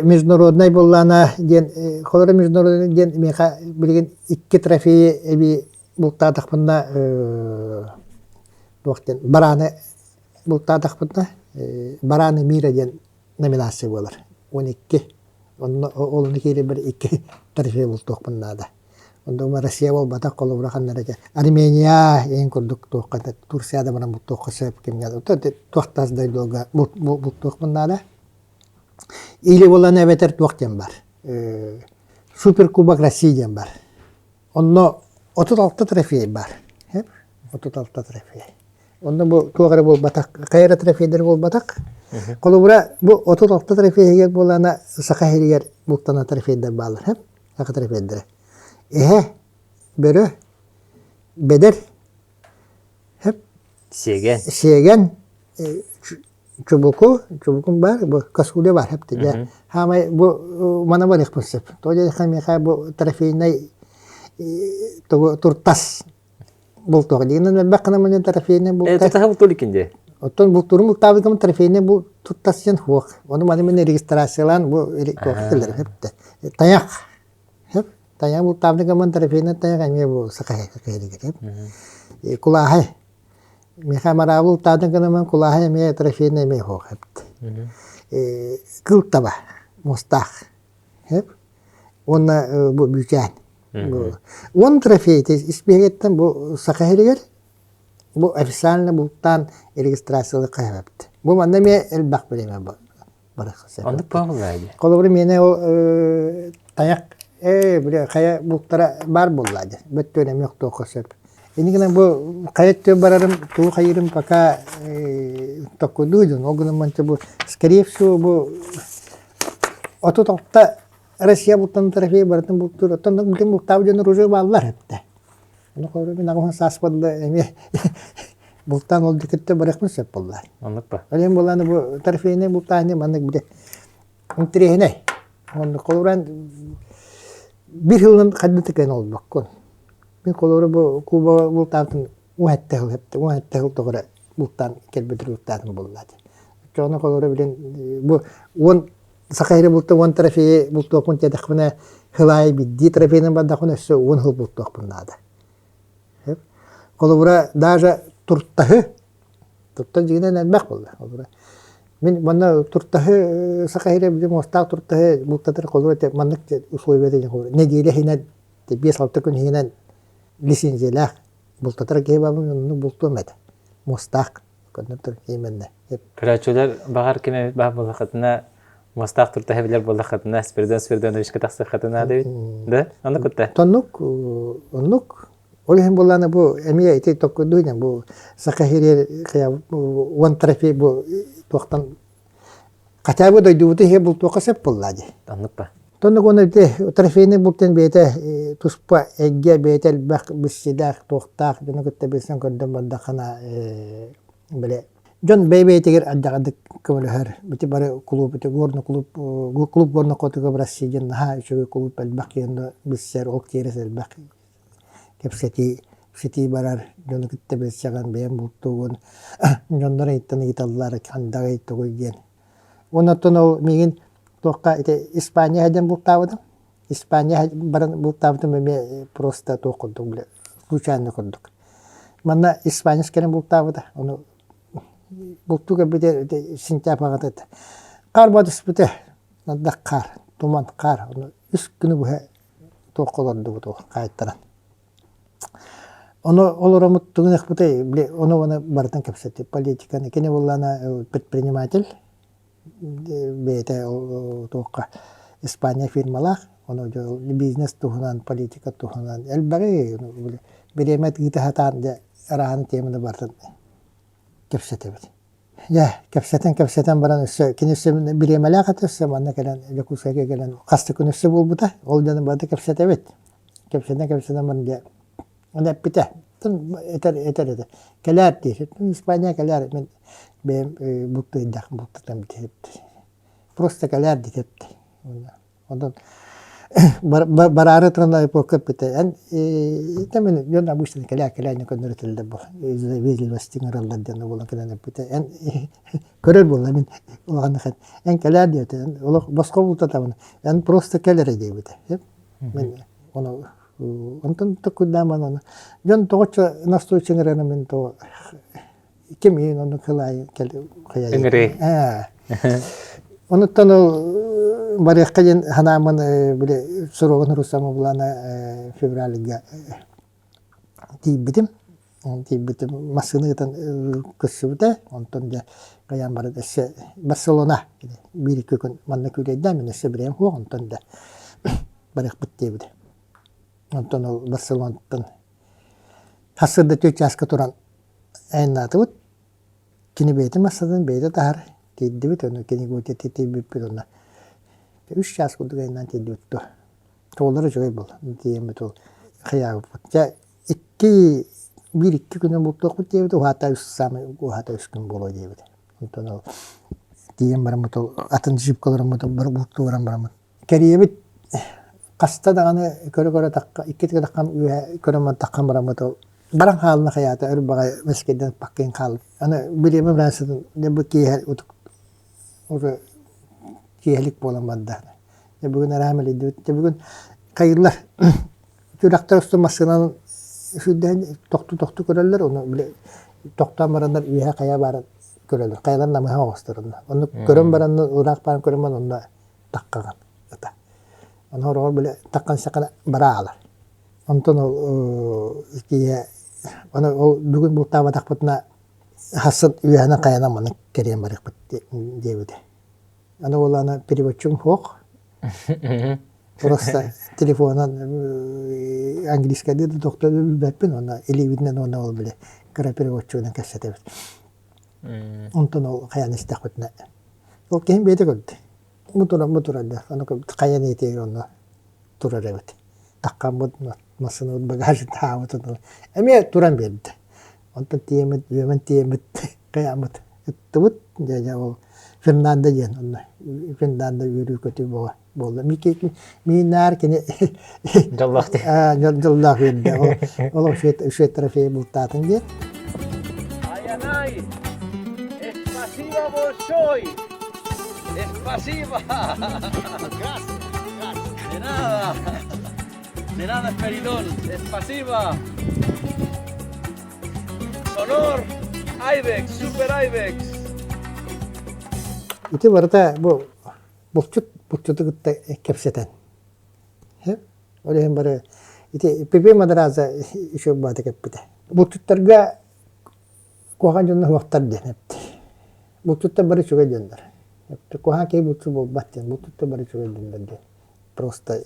[SPEAKER 3] международный буоллаана диэн холоро международный диэн миэхэ билигин икки трофейи эбии бултаатахпына туох диэн барааны бултаатахпына барааны мира диэн номинация буолар. 12. Онно ол киирибэр икки трофей бултуохпун наада. Онно Россия буолбатах холобура ханна эрэ Армения иһин курдук туохха Турция да баран бултуохха сөп кимҥэ туох тас дойдуга бултуохпун наада. Или буолан эбэтэр туох диэн бар. Суперкубок России диэн бар. Онно 36 трофей бар. 36 трофей. Онно бу туох эрэ буолбатах, хайа эрэ трофейдэр буолбатах. Холобура, бу 36 трофейигэр буолана Саха сиригэр бултана трофейдэр бааллар. Саха трофейдэрэ. Эһэ, бөрө, бэдэр, хэп,
[SPEAKER 1] Сиэгэн.
[SPEAKER 3] Сиэгэн, чубуку, чубукум баар, бу косуля баар хэп дьэ. Хаамай бу мана барыахпын сөп. То дьэ миэхэ бу трофейнай тугу туртас бултуох дигинэн элбэх гына маны трофейнай булта.
[SPEAKER 1] Тутаһа бултур иккинди.
[SPEAKER 3] Оттон бултуурум бултаабытым трофейнай бу туттас диэн суох. Ону маны мин регистрациялаан бу туох кэлэр хэптэ. Тайах. Хэп. Тайах бултаабыт гаман трофейнай тайах эмиэ бу саха хэп. Кулааһай. Миэхэ мараабыл таатын гынаман кулааһай эмиэ трофейнай эмиэ суох хэпт. Кыл таба мустаах. Хэп. Уонна бу бүүчээн. Уон трофей испииһэгиттэн бу Саха сиригэр бу официально бултаан регистрациялык хайабыт. Бу манна эмиэ элбэх бириэмэ барыха сөп.
[SPEAKER 1] Оннук буолла дии.
[SPEAKER 3] Холобура миэнэ ол тайах ээ били хайа бултара баар буолла дии. Бөттүөн эмиэ охтуохха сөп. Инньэ гынан бу хайа өттүгэр барарым, тугу хайыырым пока токкуйдуу дьон. Ол гынан бу скорее всего бу 36 Россия бултан трофей барытын бултуур. Оттон бүтүн бултаабыт дьоннор уже бааллар эттэ. Ону холобура мин аҕыһын саас буолла эмиэ бултаан ол дикиттэ барыахпын сөп буолла.
[SPEAKER 1] Оннук ба.
[SPEAKER 3] Ол иһин буоллааны бу трофейнай бултааһыны маннык били интэриэһинэй. Оннук холобура биир сылынан хайда тыкайын олбоккун. Мин холобура бу Куба бултаабытын 17 сыл 17 сыл тоҕо бултаан кэлбит бултаатым буолла. Оччоҕуна холобура билин бу уон Саха сирэ булта уон трофейи бултуохпун диэтэхпинэ, сыл аайы биирдии трофейынан бардахпына өссө уон сыл бултуохпун наада. Холобура, даже туртаһы, туртас дьиҥинэн элбэх буолла. Холобура, мин манна туртаһы Саха сирэ билим муостаах туртаһы бултатар холобура маннык условията диэн холобура нэдиэлэ иһинэн 5-6 күн иһинэн лицензиялаах бултатар киһи баабын оннук бултуом этэ. Муостаах Көннөр именно.
[SPEAKER 1] Көрөөччүлэр баҕар ким эбит баар буоллаххытына муостаах туртаһы билэр буоллаххытына Спиридон Спиридоновичка тахсыаххытына да да оннук кутта
[SPEAKER 3] Тоннук оннук ол иһин буоллаана бу эмиэ ити токкуйдуу бу Саха сиригэр уон трофей бу туохтан хотя бы дойдубуту иһэ бултуохха сөп буоллаа дии.
[SPEAKER 1] Оннук ба.
[SPEAKER 3] Тоннук уонна ити трофейный бултан бэйэтэ туспа эйгэ бэйэтэ элбэх билсиилээх туохтаах дьону кытта билсэн көрдөн бардаххына били дьон бэйэ-бэйэтигэр ардьаҕардык көмөлөһөр. Ити бары кулууп ити горно клуб клуб горно хотуга в России диэн наһаа үчүгэй кулууп элбэх киһи билсэр ол киэрэс элбэх кэпсэтии. Кэпсэтии барар, дьону кытта билсэҕин, бэйэм бултуугун, дьоннор ыйыттан ыйыталлар, хандаҕый, тугуй диэн. Уонна оттон ол миигин туохха ити Испания диэн бултаабытым. Испания баран бултаабытым эмиэ просто туох курдук бile случайно курдук. Манна испанец кэлэн бултаабыта. Ону бултуу кэлбитэ сентябрь аҕата Хаар батыспыта. Ардах хаар, туман хаар. Ону үс күнү быһа туохха олордубут ол хаайтаран. Ону олороммут тугун били ону ону барытын кэпсэтти политиканы. Кини буоллаана предприниматель бэйэтэ туохха Испания фирмалаах ону бизнес туһунан политика туһунан элбэҕи бириэмэ ыыта сатаан дьэ араһан теманы барытын кэпсэтэбит. Дьэ, кэпсэтэн-кэпсэтэн баран өссө кини өссө бириэмэлээх этэ өссө манна кэлэн Дьокуускайга кэлэн хас да күн өссө буолбута. Ол дьону барыта кэпсэтэбит. Кэпсэтэн-кэпсэтэн баран дьэ ону эппитэ. Этэр этэр этэ. Кэлээр диир. Испания кэлээр мин бэйэм бултуйдах бултатам диэбит. Просто кэлээр диэбит. Онон бараары туран аэропортка эппитэ эн итэмин дьон обычно кэлээ кэлээ көннөрүтэллэр бу вежливости ыҥыраллар диэн буолан кэлэн эппитэ эн көрөр буолла мин улаханнык эн кэлээр диэбитэ эн олох босхо бултатабын эн просто кэл эрэ диэбитэ мин ону онтон токуйдаан ону дьон тоҕоччо настойчиво ыҥыраны мин то ким иин ону кылаайы
[SPEAKER 1] Ыҥырыы.
[SPEAKER 3] Онуттан ол барыахха диэн санааммын били суругун Рустам Булана февральга тиийбитим. Тиийбитим массыына ыытан көрсүбүтэ. Онтон дьэ хайаан баран өссө Барселона биир-икки күн манна күүлэйдээн мин өссө бирэм суох онтон да барыахпыт диэбитэ. Онтон ол Барселонаттан сарсыарда 4 чааска туран айаннаатыбыт. Кини бэйэтин массыынатын бэйэтэ таһар, тиийдибит, ону кини гвардията тиийбиппит онно үс чаас курдук айаннаан тиийдибит дуо. Туоллара үчүгэй буолла. Тиийэммит ол хайаабыппыт. Дьэ икки биир икки күнү бултуохпут диэбит, уһаата үс саамай уһаата үс күн буолуо диэбит. Онтон ол тиийэн бараммыт ол атын джипка олороммут бары бултуу баран бараммыт Кэриэбит хаста даҕаны көрө-көрө тахха иккитэ таххан үөһэ көрөн таххан бараммыт ол баран хаалла хайаата өр баҕайы мэскэйдэн паккыйан хаалла. Аны бириэмэ быраасытын дьэ бу киэһэ утук уже киэһэлик буолан барда. Дьэ бүгүн араам элэйдибит. Дьэ бүгүн хайыылар сүрэхтэр устун массыынанан сүүрдээн тохтуу-тохтуу көрөллөр, ону били тохтоон бараннар үөһэ хайа баарын көрөллөр. Хайалар намыһах оҕустар онно. Онно көрөн бараннар ыраах баарын көрөн баран онно таххаҕын ыта. Ону хороҕор били таххан сакана бара аалар. Онтон ол киһи ону ол бүгүн бултаабатахпытына хассын үөһэнэн хайанан маннык кэриэн барыахпыт диэбитэ. Аны ол аны переводчум суох. Просто телефонунан английскайдыы да доктор билбэппин уонна илиибитинэн уонна ол били кыра переводчугунан кэпсэтэбит. Онтон ол хайаан истэхпитинэ Ол киһим бэйэтэ көрдө. Бу турар, бу турар да. Аны хайа ниэтигэр онно турар эбит. Таххаммыт массыынабыт багажын таһаабытын эмиэ туран биэрдэ. Онтон тиийэммит, үөмэн тиийэммит, хайааммыт ыттыбыт. Дьэ, дьэ, ол Фернандо диэн онно Фернандо үөрүү-көтүү бөҕө буолла. Миин наар кини
[SPEAKER 1] Дьоллоох
[SPEAKER 3] дьоллоох үөрдэ. Ол үчүгэй трофей бултаатын диэн.
[SPEAKER 2] Аянай! Спасибо большое! Спасибо! Gracias. De nada. De nada, Esperidón. Спасибо. Sonor Ibex, Super Ibex.
[SPEAKER 3] Ити барыта бу булчут булчуту кытта кэпсэтэн. Ол иһин бары ити Пепе Мадраза үчүгэй баата кэппитэ. Булчуттарга куһаҕан дьоннор суохтар диэн эпти. Булчуттар бары үчүгэй дьоннор. Куһаҕан киһи булчут буолбат диэн, булчуттар бары үчүгэй дьоннор диэн просто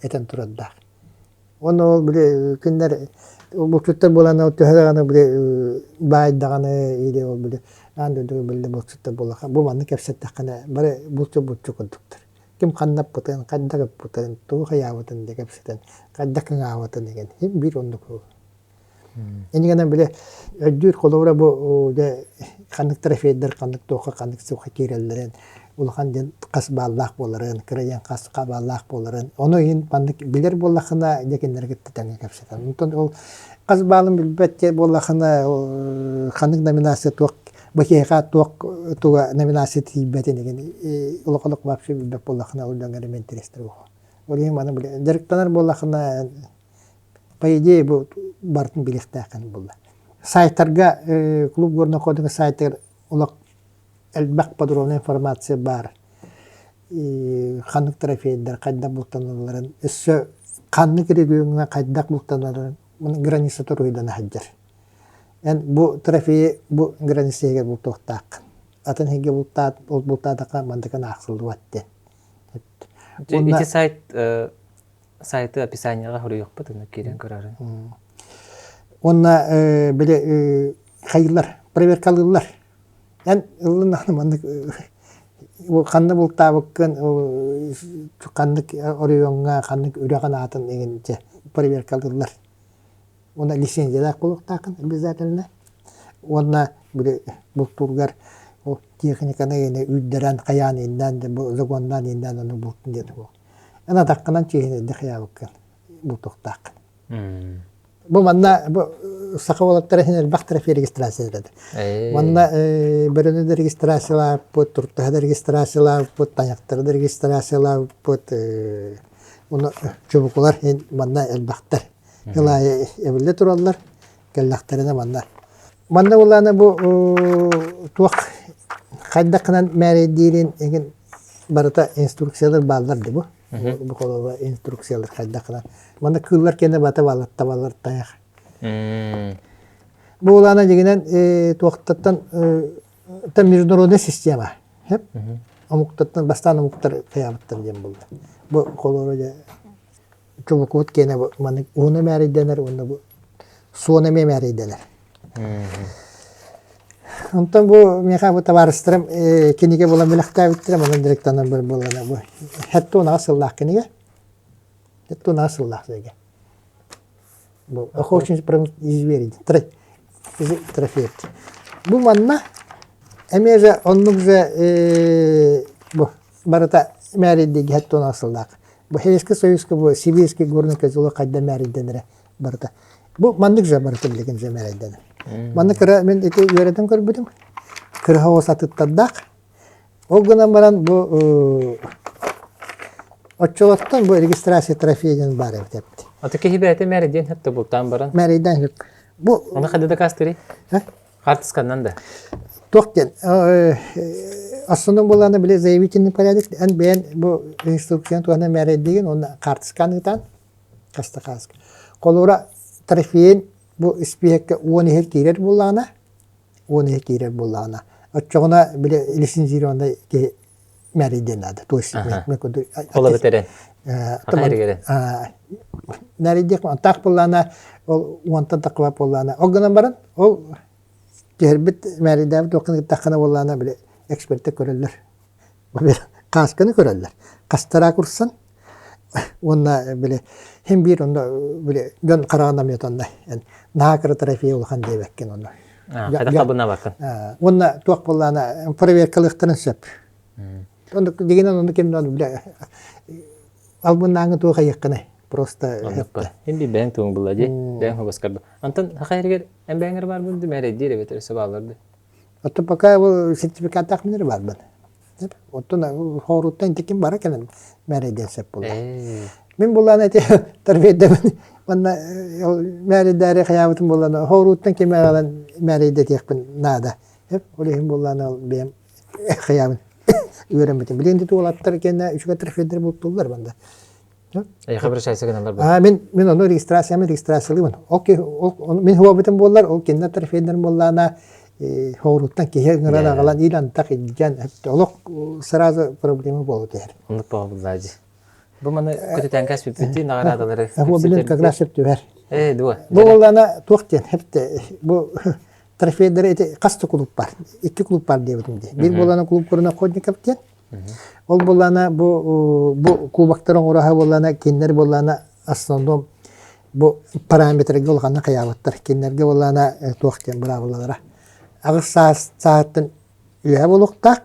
[SPEAKER 3] этэн турардаах. Уонна ол били кинилэр булчуттар буолан ол төһө даҕаны били баай даҕаны или ол били аан дойдуга биллэ булчуттар буоллаха бу маннык кэпсэттэххинэ бары булчут булчут курдуктар. Ким ханнаппытын, хайдах ыппытын, тугу хайаабытын да кэпсэтэн, хайдах кыҥаабытын игин син биир оннук Иннигэнэн били өйдүүр холобура бу дьэ ханнык трофейдар ханнык туохха ханнык суохха киирэллэрин. Улахан диэн хас бааллаах буоларын, кыра диэн хас бааллаах буоларын. Ону иһин маннык билэр буоллаххына, дьэ кинилэри кытта тэҥҥэ кэпсэтэн. Онтон ол хас баалын билбэт буоллаххына, ханнык номинация туох бу киһиэхэ туох туга номинация тиийбэтин игин улаханнык вообще билбэт буоллаххына ол дьоҥҥо эрэ интэриэстэр буолуо. Ол иһин маны дьарыктанар буоллаххына по идее бу барытын билиэхтээххин буолла. Сайтарга клуб горных ходунга сайтыгар олох элбэх подробная информация баар. Ханнык трофейдар хайдах бултаналларын, өссө ханнык региоҥҥа хайдах бултаналларын граница туруйдана сылдьар. Эн бу трофейы бу граница иһигэр бултуохтааххын. Атын иһигэ бултаат, ол бултаатахха мандыкын аахсыллыбат диэн.
[SPEAKER 1] Ити сайт сайты описанияҕа суруйуохпут онно киирэн көрөрүн.
[SPEAKER 3] Уонна били хайыылар, проверкалыыллар. Эн ыллын даҕаны маннык ханна бултаабыккын, ханнык оройуоҥҥа, ханнык үрэҕин аатын игин дьэ проверкалыыллар. Уонна лицензиялаах буолуохтааххын обязательно. Уонна били бултуургар ол техниканы игини үүрдэрэн, хайаан ииннээн бу загоннаан ииннээн ону бултун диэн буол. Эн атаххынан чиэһинэйдик хайаабыккын бултуохтааххын. Бу манна бу саха уолаттара иһин элбэх трофей регистрациялады. Манна бөрөнү да регистрациялаабыппыт, туртаһы да регистрациялаабыппыт, тайахтары да регистрациялаабыппыт. Уну чубукулар иһин манна элбэхтэр. Ыл аайы эбиллэ тураллар, кэллэхтэринэ манна. Манна буллаана бу туох хайдах гынан мээрэйдиирин игин барыта инструкциялар бааллар ди бу. Бу холобура инструкциялар хайдах гынан. Манна кыыллар кэнэ бата бааллар табалар тайах. Бу улаана дьигинэн туохтаттан это международная система. Омуктартан бастаан омуктар хайаабыттар диэн буолла. Бу холобура дьэ чубукубут киэнэ бу маннык уһуна мээрэйдэнэр уонна бу суона эмиэ мээрэйдэнэр. Онтон бу миэхэ бу табаарыстарым кинигэ булан бэлэхтээбиттэрэ, манан директорынан бар буоллана бу 78 сыллаах кинигэ. 78 сыллаах сигэ. Бу охотничий звери трофей. Бу манна эмиэ же оннук же бу барыта мээрийдиги 78 сыллаах. Бу Советский Союзка бу Сибирский горный козелок хайда мээрийдэнэрэ барыта. Бу маннык же барыта билигин же мээрийдэнэр. Манна кыра мин ити үөрэтэн көрбүтүм. Кыра оҕус атыттардаах. Ол гынан баран бу оччолоттон бу регистрация трофей диэн баар эбит эбит.
[SPEAKER 1] Аты киһи бэйэтэ мээрийдиэн сөп бултаан баран.
[SPEAKER 3] Мээрийдэн сөп. Бу
[SPEAKER 1] Оны хайда дакаастырый? Хаартысканнан да.
[SPEAKER 3] Туох диэн основном буоллаҕына били заявительный порядок эн бэйэн бу инструкцияны туһанан мээрэйдиигин уонна хаартысканы ыытан хаста хааска. Холобура трофейын бу испииһэккэ 10 иһэр киирэр буоллаҕына 10 иһэр киирэр буоллаҕына оччоҕуна били лицензированный киһи мээрийдиэн наада. То есть
[SPEAKER 1] Хола бэтэрэн.
[SPEAKER 3] Мээрийдиэх таах буоллаҕына ол уонтан таххыбат буоллаҕына ол гынан баран ол түһэрбит мээрийдээбит туоххун ыыттаххына буоллаҕына били эксперттэр көрөллөр. Каасканы көрөллөр. Хастара курсан уонна били хим биир онно били дьон хараҕын амйат онно наһаа кыра трофей улахан диэбэккин онно.
[SPEAKER 1] Хайдах табынабаккын.
[SPEAKER 3] Уонна туох буоллаҕына проверкалыахтарын сөп. Онно дигинэн онно ким да бile албыннааҥы туох айыаххыный просто
[SPEAKER 1] Хин би бэйэҥ тугуҥ булла дии бэйэҥ хобоскарба. Антон хаха эригэр эн бэйэҥэр баарбын ды мээрэйдиир эбэтэр өссө бааллар ды.
[SPEAKER 3] Оттон пока сертификаттаах минер барбын. Оттон хоруттан интикин бара кэлэн мээрэйдиэн сөп буолла. Мин буллаан эти торпедабын манна мээрэйдээри хайаабытым буоллаана хоруттан ким аҕалан мээрэйдэтиэхпин наада. Ол иһин буоллаана ол бэйэм хайаабын үөрэммитим. Билигин уолаттар кэннэ үчүгэй торпедалар бултууллар банда.
[SPEAKER 1] Эйиэхэ обращайся гыналлар бу.
[SPEAKER 3] А мин мин ону регистрацияны регистрациялыыбын. Ол ол мин хуобутум буоллар, ол кинилэр трофейдарын буоллаана хоруттан киһи ыҥыран аҕалан ил антах илдьэн олох сразу проблема буолу түһэр.
[SPEAKER 1] Оннук буолбут Бу маны көтүтэн кэспиппити наҕараадалары.
[SPEAKER 3] Бу билин как раз сөп түһэр.
[SPEAKER 1] Э, дуо.
[SPEAKER 3] Бу буоллаана туох диэн хепте бу трофейдары ити хас да клуб бар. Икки клуб бар диэбитим дии. Биир буоллаана клуб охотников диэн. Ол буоллаана бу бу кубоктар оҥороһо буоллаана кинилэр буоллаана основном бу параметрга улаханнык хайаабыттар. Кинилэргэ буоллаана туох диэн быраабылалара. Аҕыс саас сааһыттан үөһэ буолуохтаах.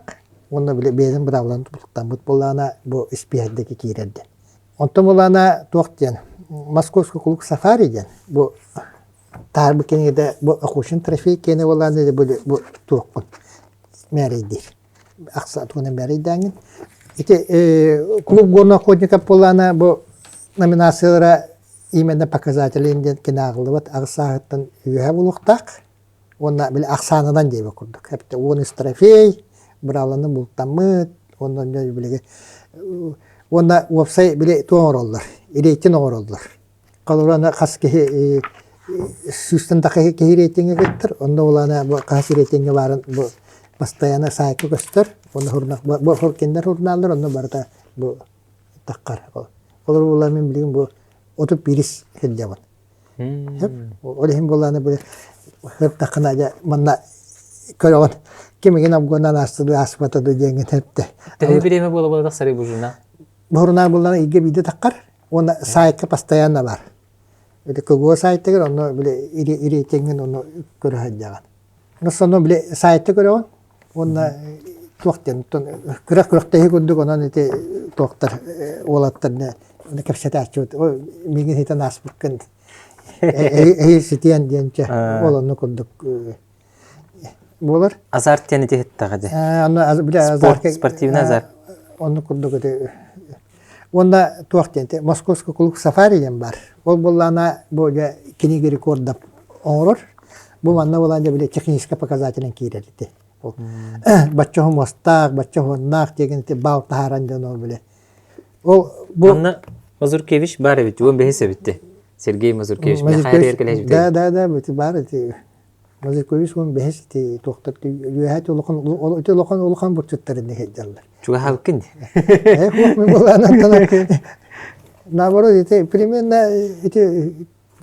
[SPEAKER 3] Уонна били бэйэтин быраабыларын тутуктаммыт буоллаҕына бу испииһэктэки киирэр диэн. Онтон буоллаҕына туох диэн Московский клуб сафари диэн бу таарбыт кинигэтэ бу Охучин трофей киэнэ буоллаҕына бу бу туоххун мээрэйдиир. Ахса тугунан мээрэйдээҥҥин. Ити клуб горных охотников буоллаҕына бу номинациялара именно показатели диэн кини ааҕыллыбат аҕыс сааһыттан үөһэ буолуохтаах. Уонна били ахсаанынан диэбит курдук. Эбэтэр 13 трофей, бырааланы бултаммыт, уонна билиги уонна уопсай били туох оҥороллор, рейтинг оҥороллор. Холобура хас киһи сүүстэн тахса киһи рейтингэ кыттар, онно улаана бу хас рейтингэ баарын бу постоянно сайтка көстөр, уонна бу кинилэр журналлар онно барыта бу таххар. Холобура улаана мин билигин бу 31 сылдьабын. Ол иһин буоллаҕына били сыртаххына дьэ манна көрөҕүн кимигин обгонан ааста дуу ааспата дуу диэҥҥин эттэ.
[SPEAKER 1] Төһө бириэмэ буола-буола тахсарый бу журнал?
[SPEAKER 3] Бу журнал буоллаҕына ыйга биирдэ таххар уонна сайтка постоянно бар. Ити КГО сайтыгар онно били рейтингин онно көрө сылдьаҕын. Онно били сайтты көрөҕүн Уонна туох диэн күрэх күрэхтэһии курдук онон ити туохтар уолаттар кэпсэтээччибит миигин хитэн ааспыккын эһи ситиэн диэн чэ ол онно курдук буолар.
[SPEAKER 1] Азарт диэн ити иһиттэҕэ дии. Спорт, спортивный азарт.
[SPEAKER 3] Онно курдук ити Уонна туох диэн Московский клуб сафари диэн бар. Ол буоллаҕына бу дьэ книга рекордов оҥорор. Бу манна буолан дьэ били техническэй показателин киирэр ити. Ол бачча муостаах, бачча уоннаах диэн ити баал таһааран дьон ол били. Ол
[SPEAKER 1] бу Манна Мазуркевич бар эбит, уон бэһис эбитти. Сергей Мазуркевич. Мазуркевич.
[SPEAKER 3] Да, да, да, бар ити. Мазуркевич уон бэһис ити туохтар үөһэ ити улахан ити улахан улахан бурчуттар инник сылдьаллар.
[SPEAKER 1] Чугаһаабыккын дии.
[SPEAKER 3] Э, хуох мен буолаанан наоборот ити примерно ити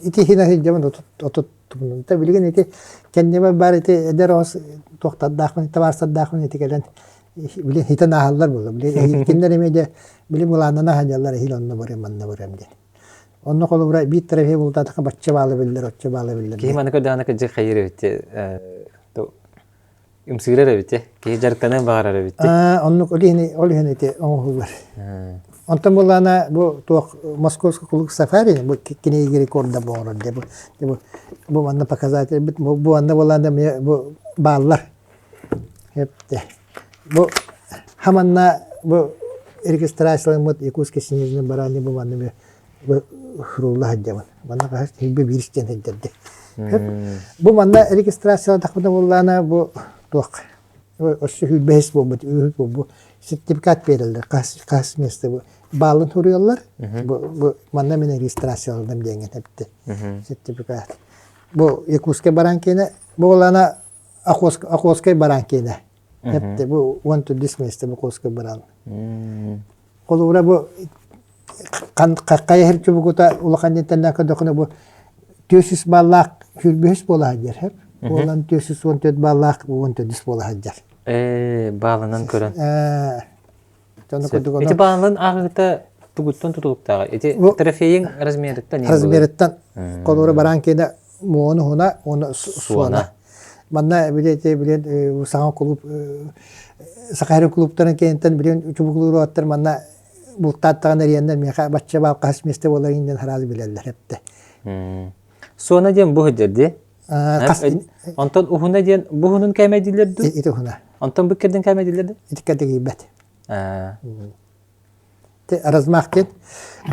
[SPEAKER 3] ити хина сылдьабын отут тумнунта билигин ити кэннибэр баар ити эдэр оҕус туохтардаахпын табаарыстардаахпын ити кэлэн билин хитэн ааһаллар буолла билин кинилэр эмиэ дьэ билин былааннана сылдьаллар эһиил онно барыам манна барыам диэн Онно холобура биир трофей бултаатахха бачча баала биллэр, оччо баала биллэр.
[SPEAKER 1] Киһи маны көрдөҕүнэ кырдьык хайыыр эбит ымсыырар эбит киһи дьарыктаныан баҕарар эбит
[SPEAKER 3] Оннук ол иһин ол иһин ити оҥоһуллар. Онтон буоллаҕына бу туох Московский клуб сафари бу киниги рекорда оҥорор дии бу бу манна показатель бу бу манна буоллаҕына эмиэ бу бааллар. Эптэ. Бу хаманна бу регистрацияламмыт Якутский снежный баран бу манна бу хурулла сылдьабын. Манна хаһыс тиһилбэ биир истэн сылдьарды. Бу манна регистрациялатахпына буоллаҕына бу туох өссө сүүрбэһис буолбут үһүс бу сертификат биэрэллэр хас хас место бу баалын суруйаллар бу бу манна мин регистрацияланным диэҥҥин эпти сертификат бу Якутскай баран киэнэ бу буоллаҕына Охотскай баран киэнэ. Эпте бу 14 месте бу Охотскай баран. Холобура бу хайа чубукута улахан диэнтэн көрдөхүнэ бу 400 баллаах 25 буола сылдьар хэп. Буолан 414 баллаах 14 буола сылдьар.
[SPEAKER 1] Ээ, баалынан көрөн. Ити баалын ааҕыыта тугуттан тутулуктааҕа? Ити трофейиҥ размерыттан
[SPEAKER 3] Размерыттан. Холобура баран киэнэ муону уһуна уонна суона. Манна билете билен саҥа клуб Саха сирин клубтарын кэнниттэн билен чубуклуур манна бултааттаҕын эриэннэр миэхэ бачча баал хас миэстэ буолар диэн сразу билэллэр эптэ.
[SPEAKER 1] Суона диэн бу сылдьар дии. Онтон уһуна диэн бу уһунун кээмэйдииллэр дуу?
[SPEAKER 3] Ити уһуна.
[SPEAKER 1] Онтон бу кэрдин кээмэйдииллэр дуу?
[SPEAKER 3] Ити кэрдигийбэт. Те размах диэн.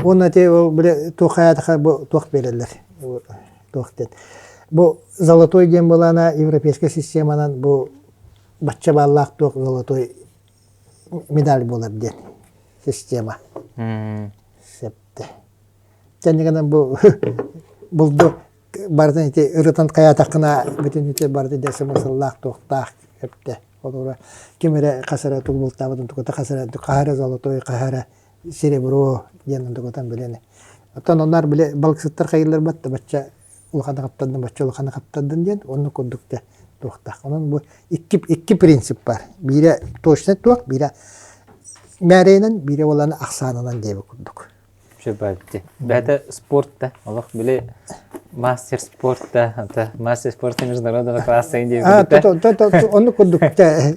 [SPEAKER 3] Уонна те ол бile туох хайаатаха бу туох биэрэллэр. Туох диэн. Бу золотой диэн буолаана европейскай системанан бу бачча бааллаах туох золотой медаль буолар диэн система. Септе. Кэннигинэн бу булду барытын ити ырытан хайаатаххына бүтүн ити барыта дэ смысллаах туохтаах эптэ. Холобура ким эрэ хас эрэ тугу бултаабытын тугута хас эрэ хаһа эрэ золотой хаһа эрэ серебро диэн тугутан билэн. Оттон оннор били балыксыттар хайыыллар батта бачча улаханы хаптардын бачча улаханы хаптардын диэн оннук курдук да туохтаах. Онон бу икки икки принцип бар. Биирэ точно туох, биирэ мээрэйинэн, биирэ буолан ахсаанынан диэбит курдук.
[SPEAKER 1] Чөбөбүтти. Бэйэтэ спорт да, олох били мастер спорта, ата мастер спорта международного класса инди
[SPEAKER 3] А, то, онну курдук.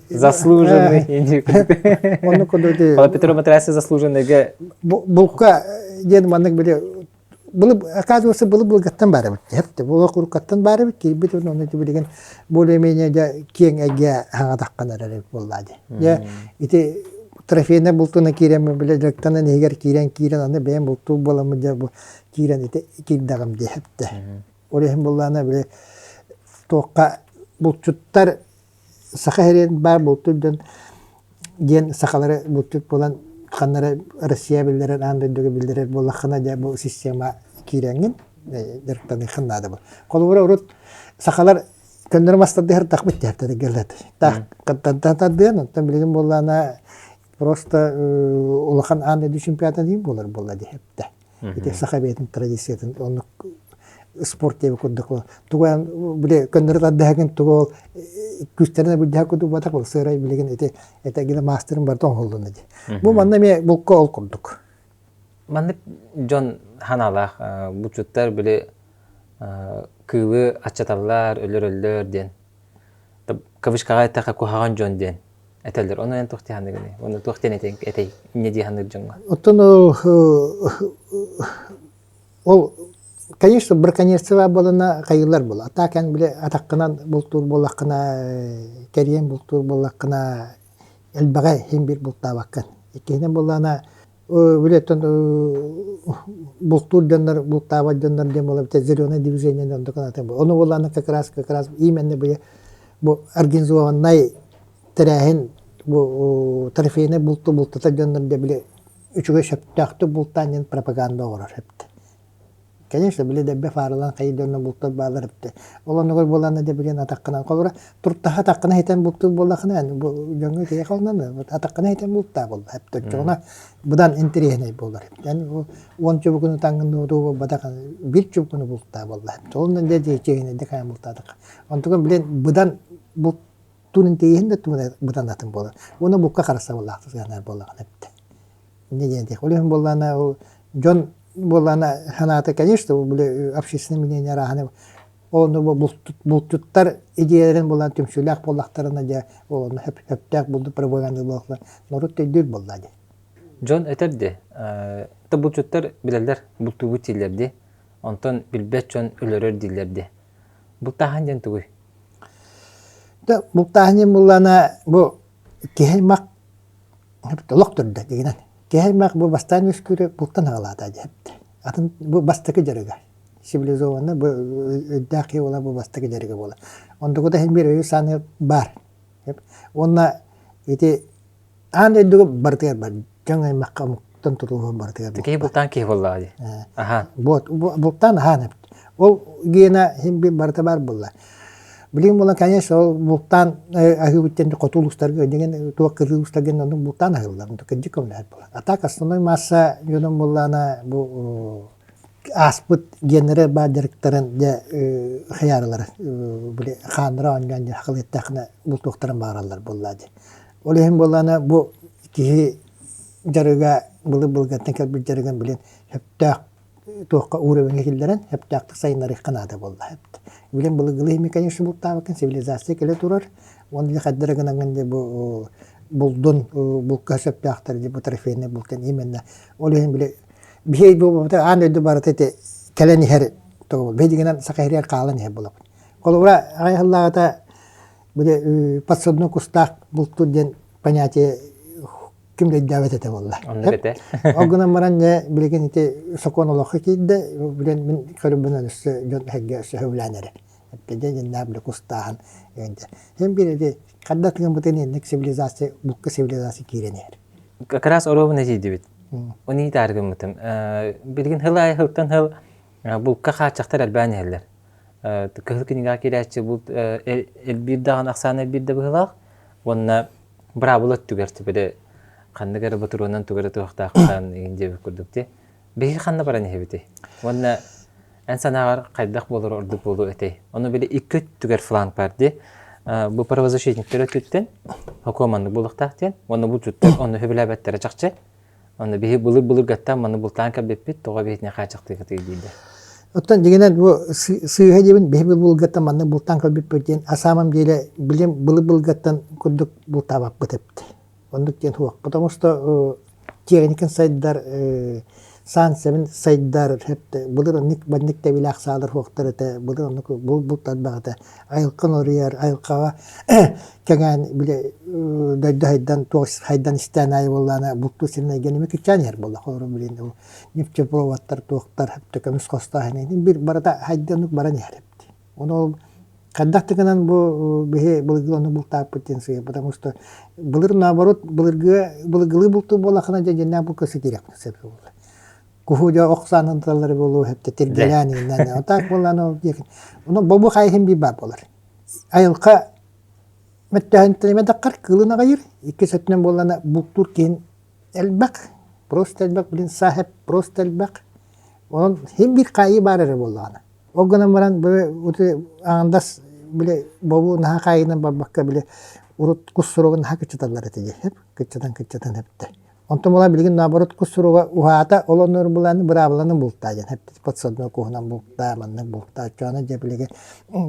[SPEAKER 1] Заслуженный инди курдук.
[SPEAKER 3] Онну курдук.
[SPEAKER 1] Петро Матраси заслуженныйга.
[SPEAKER 3] Булка диэн маннык били Былы, оказывается, былы былгаттан баар эбит. Хепте, була куруккаттан баар эбит, киирбит оны билигин более-менее дьэ киэҥ эйгэ хаҥатаххын эрэр буоллаа дии. Дьэ, ити трофейнай бултуна киирэн биле дьарыктанан иһигэр киирэн киирэн аны бэйэм бултуур буоламмын дьэ бу киирэн ити киирдэҕим дии хепте. Ол иһин буллаана били туохха булчуттар саха сирин баар бултуур дьон диэн сахалары булчут буолан ханна Россия биллэрэр, аан дойдуга биллэрэр буоллаххына дьэ бу система киирэҥҥин дьарыктаныаххын наада бу. Холобура урут сахалар көннөрү мас тардыһар тахбыт диэхтэрэ Тардыан, оттон билигин буоллаана просто улахан аан дойду чемпионата диин буолар буолла диэхтэ. Ити саха бэйэтин традициятын оннук спорт диэби курдук тугу били көннөрү тардыһагын тугу ол күүстэрин бүддэһэ курдук буолбатах был сыарай билигин ити этэгиле маастарын барыта оҥоһуллуна ди. Бу манна эмиэ булка ол курдук.
[SPEAKER 1] Маннык дьон ханаалаах булчуттар били кыылы аччаталлар, өлөр-өллөр диэн кавычкаҕа эттэххэ куһаҕан дьон диэн этэллэр. Ону эн туох дии Ону туох диэн этэй инньэ дии саныыр дьоҥҥо?
[SPEAKER 3] Оттон ол конечно браконьерство буолана хайыылар буола. А так эн били атаххынан бултуур буоллаххына, кэриэн бултуур буоллаххына элбэҕи син биир бултаабаккын. Иккиһинэн буоллаҕына били оттон бултуур дьоннор, бултаабат дьоннор диэн буола зеленое движение онтукан атын. Ону буоллаҕына как раз как раз именно бу организованнай тэрээһин бу трофейнай булту бултатар дьоннор дьэ били үчүгэй сөптөөхтүк бултаан диэн пропаганда оҥорор эбит. Конечно, били дэббэ фааралаан хайы дьонно бултар баалар эбит. Ол оннугар буоллаҕына дьэ билин атаххынан холобура туртаһа атаххына хитэн бултуур буоллахына бу дьоҥҥо киһиэхэ оннан атаххына хитэн бултаа буолла эбит. Оччоҕуна быдан интэриэһинэй буолар эбит. Эн уон чубукуну таҥҥын дуу буолбатах биир чубукуну бултаа буолла эбит. Ол дьэ чиэһинэйдик хайан бултаатахха. Онтукан билин быдан булт туун интэриэһин да туун быдан атын буолар. Уонна букка харыстабыллаах сыһыаннар буоллаҕына эбит. Инньэ диэн этиэх. Ол иһин буоллаҕына ол дьон буоллаҕына санаата, конечно, били общественное мнение арааһына ол бу булчуттар идиэйэлэрин буолан түмсүүлээх буоллахтарына дьэ ол онно сөптөөх булду пропаганда буоллахтар норуот өйдүүр буолла дии.
[SPEAKER 1] Дьон этэр дии, та булчуттар билэллэр бултуубут дииллэр дии, онтон билбэт дьон өлөрөр дииллэр дии. Бултааһын диэн тугуй?
[SPEAKER 3] Да, бултааһын диэн буоллаҕына бу киһи аймах олох төрдө дигинэн. Киһи аймах бу бастаан үөскүүрэ бултан аҕалаата диэбит. Атын бу бастакы дьарыга. Цивилизованно бу өйдөөх киһи буола бу бастакы дьарыга буолар. Онтукута иһин биир өйү-саныы баар. Уонна ити аан дойдуга барытыгар бар. Дьон аймахха омуктан тутулугун барытыгар
[SPEAKER 1] Киһи бултаан киһи буоллаҕа дии. Аха.
[SPEAKER 3] Вот, бултаан аһаан эбит. Ол гена иһин биир барыта баар буолла. Билигин буолан, конечно, ол бултаан аһыыбыт диэн хоту улуустарга деген туох кырыы улуустарга оннук бултаан аһыыллар. Онтук кырдьык көмөлөһөр буолар. А так основной масса дьонун буоллаҕына бу ааспыт геннэрэ баар дьарыктарын дьэ хайаарылар били хааннара оонньоон дьэ хахалыаттаахына бултуохтарын баҕараллар буоллаа дии. Ол иһин буоллаҕына бу киһи дьарыга былыр-былыргаттан кэлбит дьарыгын билин сөптөөх туохха уровеҥҥа киллэрэн сөптөөхтүк сайыннарыахха наада буолла. Билин былыргылыы иһими конечно бултаабаккын цивилизация кэлэ турар. Уонна хайдара гынаҥҥын дьэ бу булдун булка сөптөөхтөр дьэ бу трофейный бултан именно ол иһин били биһи буолбата аан дойду барыта ити кэлэн иһэр тоҕо биһигинэн саха иһигэр хаалан иһэр буолабыт. Холобура аҕай сыллааҕыта били подсадной кустаах бултуур диэн понятие ким да өйдөөбөт этэ буолла.
[SPEAKER 1] Оннук этэ.
[SPEAKER 3] Ол гынан баран дьэ билигин ити сокуон олоххо киирдэ, билин мин көрүммүнэн өссө дьон эһэргэ өссө сөбүлээн эрэр. Эппиде дьиннээх били кустааһын эгинде. Син биир ити ханна тыгыммытын инник цивилизация, букка цивилизация киирэн иһэр.
[SPEAKER 1] Как раз оруобуна тиийдибит. Оны тааргыммытым. Билигин хыл аайы хылтан хыл булка хааччахтар элбээн иһэллэр. Кыһыл кинигэҕэ киирээччи булт элбиир даҕаны ахсаана элбиир да быһыылаах. Уонна быраабыла өттүгэр били ханнык эрэ ботуруонан тугу эрэ туһахтаахтан игин диэбит курдук дии. Биһиги ханна баран иһэбитий? Уонна эн санааҕар хайдах буолар ордук буолуо этэй? Ону били икки өттүгэр фланг бар дии. Бу правозащитниктэр өттүттэн хокуон маннык буолуохтаах диэн. Уонна бу өттүттэн онно сөбүлээбэттэрэ чахчы. Онно биһи былыр-былыргаттан маны бултаан кэлбиппит, тоҕо биһитини хааччахтыыкытый дииллэр.
[SPEAKER 3] Оттон дьиҥинэн бу сыыһа диэбин биһи былыргаттан маннык бултаан кэлбиппит диэн а самом деле билим былыр-былыргаттан курдук бултаабаппыт эбит. Оннук диэн суох. Потому что техникин сайдар, саан сэбин сайдар, былыр оннук маннык тэбилээх саалар суохтар этэ, былыр оннук булт элбэх этэ. Айылҕан оруйар, айылҕаҕа кэҥээн били дойду хайдан туох хайдан истээн аайы буоллаана бултуу сирин эйгэни эмиэ кыччаан иһэр буолла. Холобура билин нефтепроводтар туохтар көмүс хостооһун бир барыта хайдан оннук баран иһэр эбит. Ону ол хайдах да гынан бу биһи былыргы ону бултааппыт диэн сыыйа, потому что былыр наоборот былыргы былыргылыы бултуу буоллахына дьэ дьиннээх булка ситириэхпит сөп буолла. Куһу дьэ ох саанан туталлар буолуо хэптэ тиргэлээн иҥнэн отаак буоллаан ол диэки. Ону бобу хайыһын биир баар буолар. Айылҕа мөттөһөнтөнүмэтэххэр кыылын аҕайыр, иккис өттүнэн буоллана бултуур киһин элбэх, просто элбэх, блин сааһып просто элбэх. Онон хин биир хаайыы баар эрэ буоллаҕына. Ол гынан баран бу аҥардас били бобуу наһаа хаайыынан барбакка били урут кус суругун наһаа кыччаталлар этэ дии кыччатан кыччатан эптэ. Онтон була билигин наоборот кус суруга уһаата ол оннугар булааны быраабыланы бултаа диэн эптэ подсадной куһунан бултаа маннык бултаа оччоҕуна дьэ билигин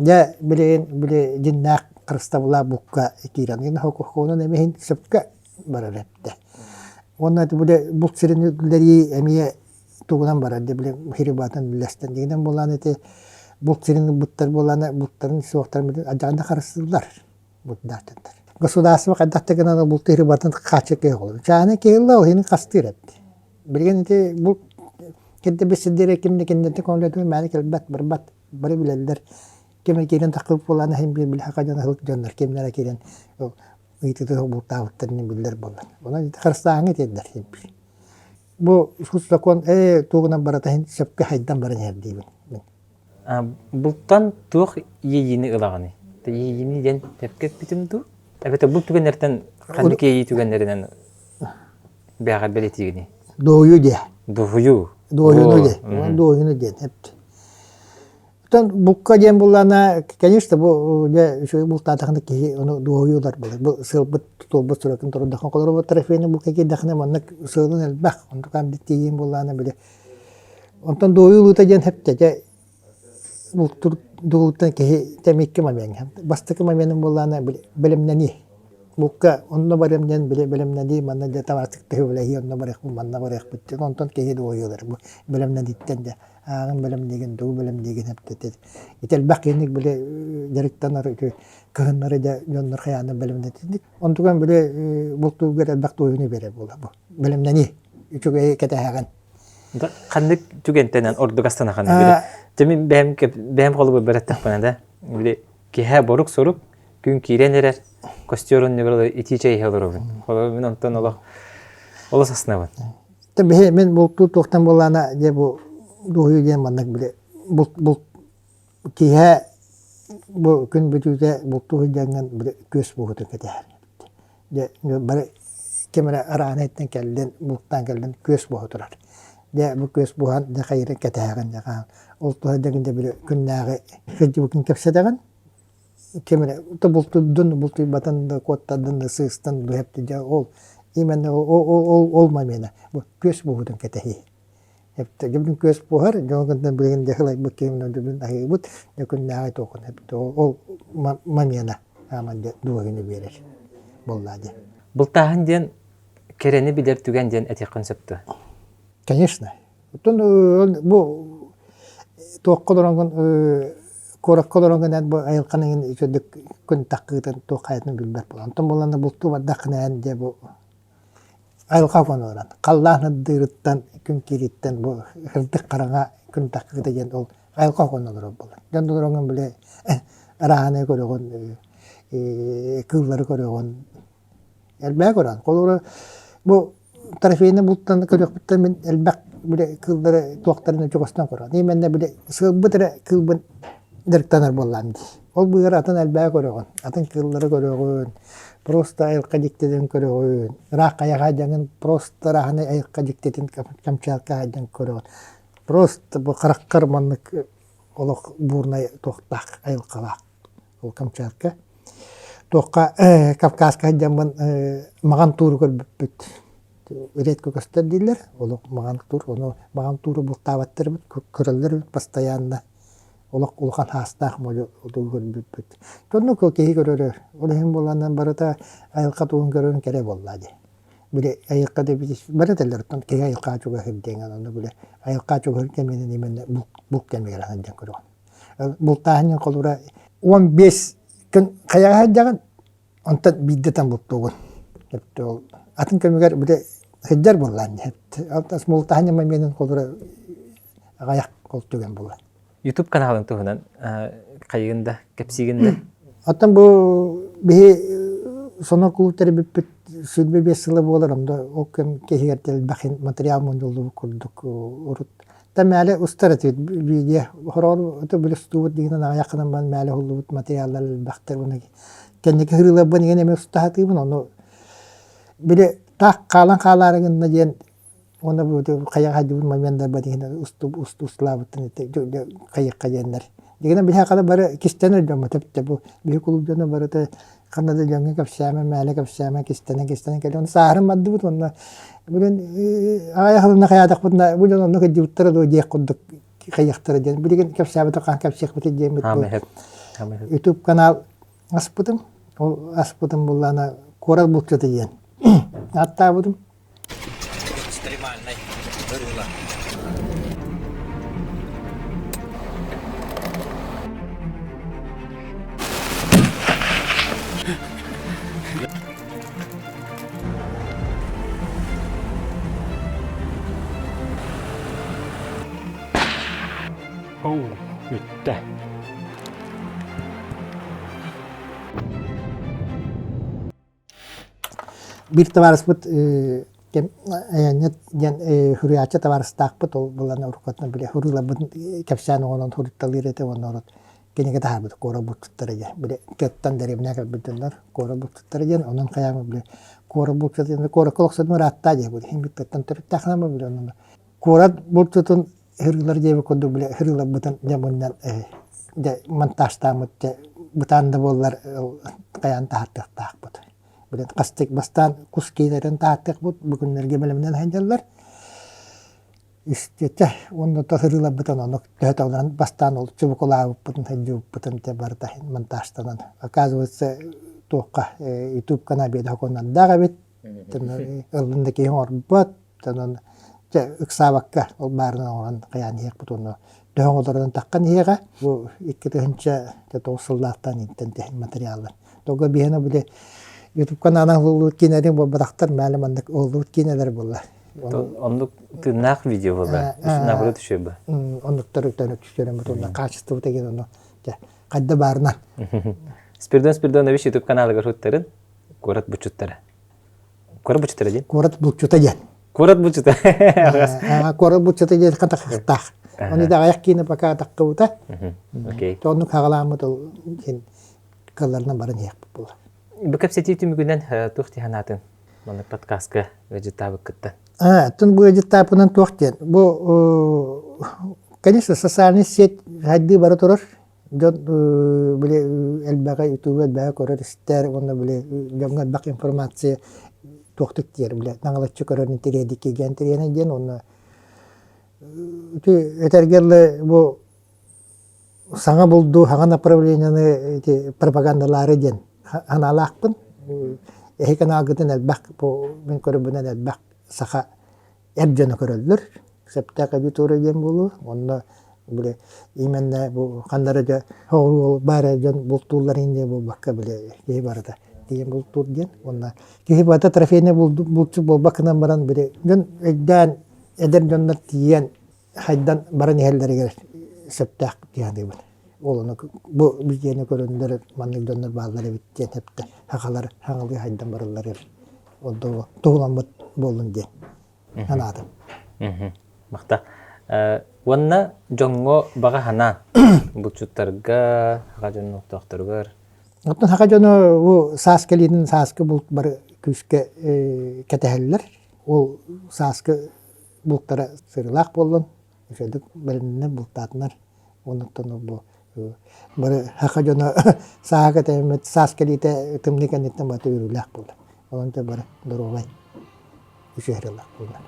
[SPEAKER 3] дьэ билигин били дьиннээх харыстабылаах букка киирэн хокуонун эмиһин сөпкө барар эптэ. Уонна били булт сирин үллэрии эмиэ тугунан барар дии били хирибатын үллэстэн дигинэн буолаан ити булт сирин ылбыттар буолаана бултарын суохтарын адьаҕын да харыстыыллар бултаахтар. Государство хайдах да гынан булт хирибатын хааччы киһи олор. Чааны киһи ылла ол иһин хастыыр эбит. Билигин ити булт кирде бисидире кимне киннете көҥүлэтин мээнэ кэлбэт барбат бары билэллэр. Ким киирэн таххып буолаана иһин били хака дьон аһылык дьоннор кимнэрэ киирэн ыйытыты бултаабыттарын биллэр буоллар. Онон ити харыстааһыҥҥа тиэрдэр Бу сокуон тугунан барыта сөпкө хайдан баран иһэр диибин.
[SPEAKER 1] Бултан туох иэйиини ылаҕыный? Иэйиини диэн сөпкө эппитим дуу? Эбэтэр бу түгэннэртэн ханнык иэйии түгэннэринэн бэҕэр бэлиэтиигиний?
[SPEAKER 3] Дуоһуйуу диэ.
[SPEAKER 1] Дуоһуйуу.
[SPEAKER 3] Дуоһуйууну диэн. Дуоһуйууну диэн. Оттон букка диэн буллаана, конечно, бу дьэ үчүгэй бултаатахына киһи ону дуоһуйуулар буолар. Бу сыалбыт туолбут суратын турдахан холоробут трофейный булка киирдэхинэ маннык сыалын элбэх. Онтукаан тиийин буллаана били. Онтон дуоһуйуулуута диэн хэптэ дьэ бултур дуолуттан киһи тэмикки момент. Бастакы моменын буллаана бэлэмнэнии. Булка онно барыам диэн били бэлэмнэнии манна дьэ табаастык төһүбүлэһии онно барыахпыт манна барыахпыт диэн онтон киһи дуоһуйуулар бу бэлэмнэнииттэн дьэ ааҕын бэлэмниигин, тугу бэлэмниигин эптэтир. Ити элбэх киһиник били дьарыктанар үтү кыһыннары дьэ дьоннор хайаанын бэлэмнэтинник. Онтуган били бултуургар элбэх туойуну берер буола бу. Бэлэмнэнии үчүгэйи кэтэһэҕин.
[SPEAKER 1] Ханнык түгэнтэнэн ордук астанахан били Тэмин бэйэм бэйэм холобур бэрэттахпына да били киһэ борук-сорук күн киирэн эрэр костер оннугар итии чэй иһэ олоробун. Холобур мин онтон олох олус астынабын.
[SPEAKER 3] Биһи мин бултуу туохтан буоллаана дьэ бу дуоһуйуу диэн маннык били булт булт киһэ бу күн бүтүүтэ бултуу сылдьаҥҥын били күөс буоһутун кэтэһэр. Дьэ бары ким эрэ араанайыттан кэллин бултаан кэллин күөс буоһа турар. Дьэ бу күөс буоһан дьэ хайыырын кэтэһэҕин дьэ хаһан ол туһа дьэ били күннээҕи сылдьыбыккын кэпсэтэҕин ким эрэ бултуйдун бултуйбатын да куоттардын да сыыстан быһапты дьэ ол именно ол ол ол момена бу күөс буоһутун кэтэһии дьүбүн күөс буоһар дьон билигин дьэ сылайбыт киһи дьүбүн аһыыбыт дьэ күннээҕи туохун ол момена ааман дьэ дуоһуну биэрэр буоллаа дии
[SPEAKER 1] Бултааһын диэн кэрэни билэр түгэн диэн этиэххин сөп дуо?
[SPEAKER 3] Конечно. Оттон бу туохха олороҥҥун куоракка олороҥҥун эн бу айылҕаны эҥин үчүгэйдик күн таххыытын туох хайатын билбэт буолан. Онтон буоллаҕына бултуу бардаххына эн дьэ бу айылҕа олорон халлаан ырдыырыттан күн киирииттэн бу сырдык хараҥа күн таххыыта диэн ол айылҕа олорор буолар. Дьон олороҥҥун били арааһынай көрөҕүн кыыллары көрөҕүн Элбэҕи көрөн. Холобура, бу трофейнай бултан көрүөхпүттэн мин элбэх били кыыллары туохтарын чугастан көрөн. Именно били сыалбыт эрэ кыылбын дьарыктанар буоллаам дии. Ол быыһыгар атын элбэҕи көрөҕүн. Атын кыыллары көрөҕүн, просто айылҕа дьиктитин көрөҕүн. Ыраах хайаҕа дьаҥын просто ырааһынай айылҕа дьиктитин Камчатка сылдьан көрөҕүн. Просто бу хараххар маннык олох буурнай туохтаах айылҕалаах ол Камчатка. Туохха Кавказка сылдьаммын маҕан тууру көрбүппүт. Редко көстөр дииллэр, олох маҕан туур, ону маҕан тууру бултаабаттар эбит, көрөллөр эбит постоянно. Олох улахан хаастаах модьу отуу көрбүппүт. Оннук киһи көрөрө, ол иһин буоланнан барыта айылҕа туһун көрөрүн кэрэ буолла дии. Били айылҕа да бары этэллэр оттон киһи айылҕаҕа чугаһыыр диэн онно били айылҕаҕа чугаһыыр кэминэн именно булт кэмигэр сылдьан көрөҕүн. Бултааһын диэн холобура 15 күн хайаҕа сылдьаҕын, онтон биирдэ там бултуугун. Ол атын кэмигэр били сылдьар буоллаан бултааһын ньыма миэнин холобура аҕыйах ол түгэн буолар.
[SPEAKER 1] YouTube каналын туһунан хайыгын да, кэпсиигин да?
[SPEAKER 3] Оттон бу биһи сонор кулууп тэрийбиппит 25 сыла буолар, онно ол кэм киһигэр элбэх материал мунньуллубут курдук урут та мээлэ устар этибит видео хороон ото били устуубут дигинэн аҕыйах гынан баран мээлэ уһуллубут материаллар элбэхтэр уонна кэнники хырыыларбын игин эмиэ устаһатыыбын ону били таах хаалан хаалаары гынна диэн Уонна бу хайаҕа хайдыбыт моменнарбат иһин устулаабыттан хайыахха диэннэр. Дигинэн биһи хана бары кистэнэр дьоммут эбит бу биһи кулууп дьоно барыта ханна да дьоҥҥо кэпсээмэ, мээлэ кэпсээмэ, кистэнэн кистэнэн кэлэн оны сааһырын бардыбыт уонна билин аҕай хылына хайаатахпытына бу дьон онно кырдьыбыттара дуо диэх курдук хайыахтара диэн билигин кэпсээбэтэх хаан кэпсиэхпит диэммит бу YouTube канал аспытым ол аспытым буллаана куорат булчута диэн ааттаабытым
[SPEAKER 1] Экстремальнай ырыалар.
[SPEAKER 2] Оу, бүттэ.
[SPEAKER 3] Биир табаарыспыт айанньыт диэн суруйааччы табаарыстаахпыт, ол былаан уруккаттан били суруйларбытын кэпсээн оҥорон суруйталыыр этэ уонна урут кинигэ таһаарбыт куорат булчуттара диэн били тыаттан дэриэбинэ кэлбит дьоннор куорат булчуттара диэн онон хайаан били куорат булчута куоракка олохсутун ыраатта диye били иһин тыаттан төрүттээхинэ били онон куорат булчутун ырыылар диэбит курдук били ырыыларбытын дьэ мунньан дьэ монтажтааммыт дьэ бытаан да буоллар хайаан таһаартыахтаахпыт. Билэн хастык бастаан кус киинэтин таһаартыахпыт бу күннэргэ бэлэмнэн сылдьаллар. Истиэтэ уонна то ырыыларбытын оннук төһө табыллан бастаан ол чубукулаабыппытын сылдьыбыппытын дьэ барыта монтажтанан оказывается туохха YouTube канал биэдэ хокуоннардаах эбит ыллын да киһи оҥорбот онон дьэ ыксаабакка ол баарынан оҥорон хайаан иһиэхпит уонна төһө оҥолорунан таххан иһиэҕэ бу 2009 сыллаахтан интэн тэһин материаллар того биһиэнэ били ютубка наанан уһуллубут киинэлэр буолбатахтар мээлэ маннык уһуллубут киинэлэр буолла
[SPEAKER 1] оннук тыыннаах видео буолла наоборот үчүгэй ба
[SPEAKER 3] оннуктар өтөн түстөрөн бутунна качествота деген ону дьэ хайда баарынан
[SPEAKER 1] Спиридон Спиридонович ютуб каналыгар хуттарын Куорат булчуттара. Куорат булчуттара диэн?
[SPEAKER 3] Куорат булчута диэн.
[SPEAKER 1] Куорат булчута.
[SPEAKER 3] Куорат булчута диэн хатахтаах. Оны да аяқ киинэ пока таххыбыта.
[SPEAKER 1] Окей.
[SPEAKER 3] Оннук хаҕалааммыт ол син кылларынан баран иһиэхпит буолар.
[SPEAKER 1] Бу кэпсэтии түмүгүнэн туох дии санаатын маннык подкастка ыалдьыттаабыккыттан?
[SPEAKER 3] Оттон бу ыалдьыттаабытынан туох диэн. Бу конечно социальный сеть сайдыы бара турар. Дьон били элбэҕи ютубу элбэҕи көрөр-истэр уонна били дьоҥҥо элбэх информация туохтук тиийэр били наҥалаччы көрөр интэриэдиккэ интэриэһинэй диэн уонна ити этэргэ дылы бу саҥа булду саҥа направлениены ити пропагандалаары диэн санаалаахпын. Эһиги аналгытын элбэх бу мин көрөрбүнэн элбэх саха эр дьоно көрөллөр. Сөптөөх аудитория диэн буолуо. Онно били именно бу ханна эрэ дьэ оҕолуу баар эрэ дьон бултууллар иһин буолбакка били киһи барыта тиийэн бултуур диэн. Уонна киһи барыта трофейнай булчут буолбаккынан баран били дьон өйдөөн эдэр дьоннор тиийэн хайдан баран иһэллэригэр сөптөөх дии саныыбын. Ол ону бу видеоны көрөннөр маннык дьоннор бааллар эбит диэн эптэ сахалар хаҥалыы хайдан бараллар эбит. Ол туһуламмыт буоллун диэн санаатым.
[SPEAKER 1] Махта. Уонна дьоҥҥо баҕа санаа булчуттарга, саха дьонун олохтоохторугар.
[SPEAKER 3] Оттон саха дьоно бу саас кэлиитин сааскы булт бары күүскэ кэтэһэллэр. Ол сааскы бултара сырыылаах буоллун, үчүгэйдик бэлэмнэнэн бултаатынар. Оннуктан бу бары саха дьоно сааһа кэтэммит саас кэлиитэ тымныы кэнниттэн барыта үөрүүлээх буолар. Онон бары доруобай. Үчүгэй арыылаах буолла.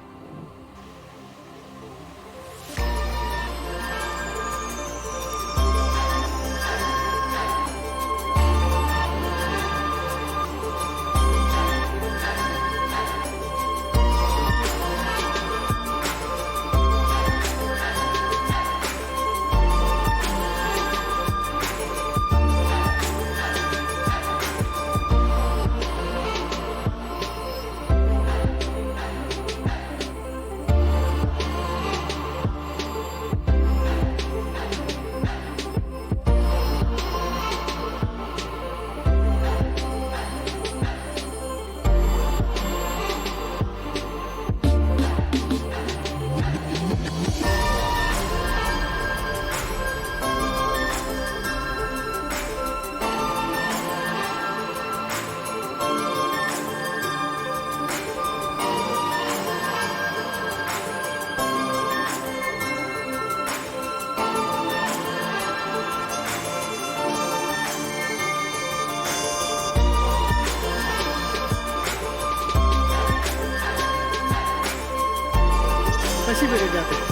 [SPEAKER 3] Спасибо, ребята.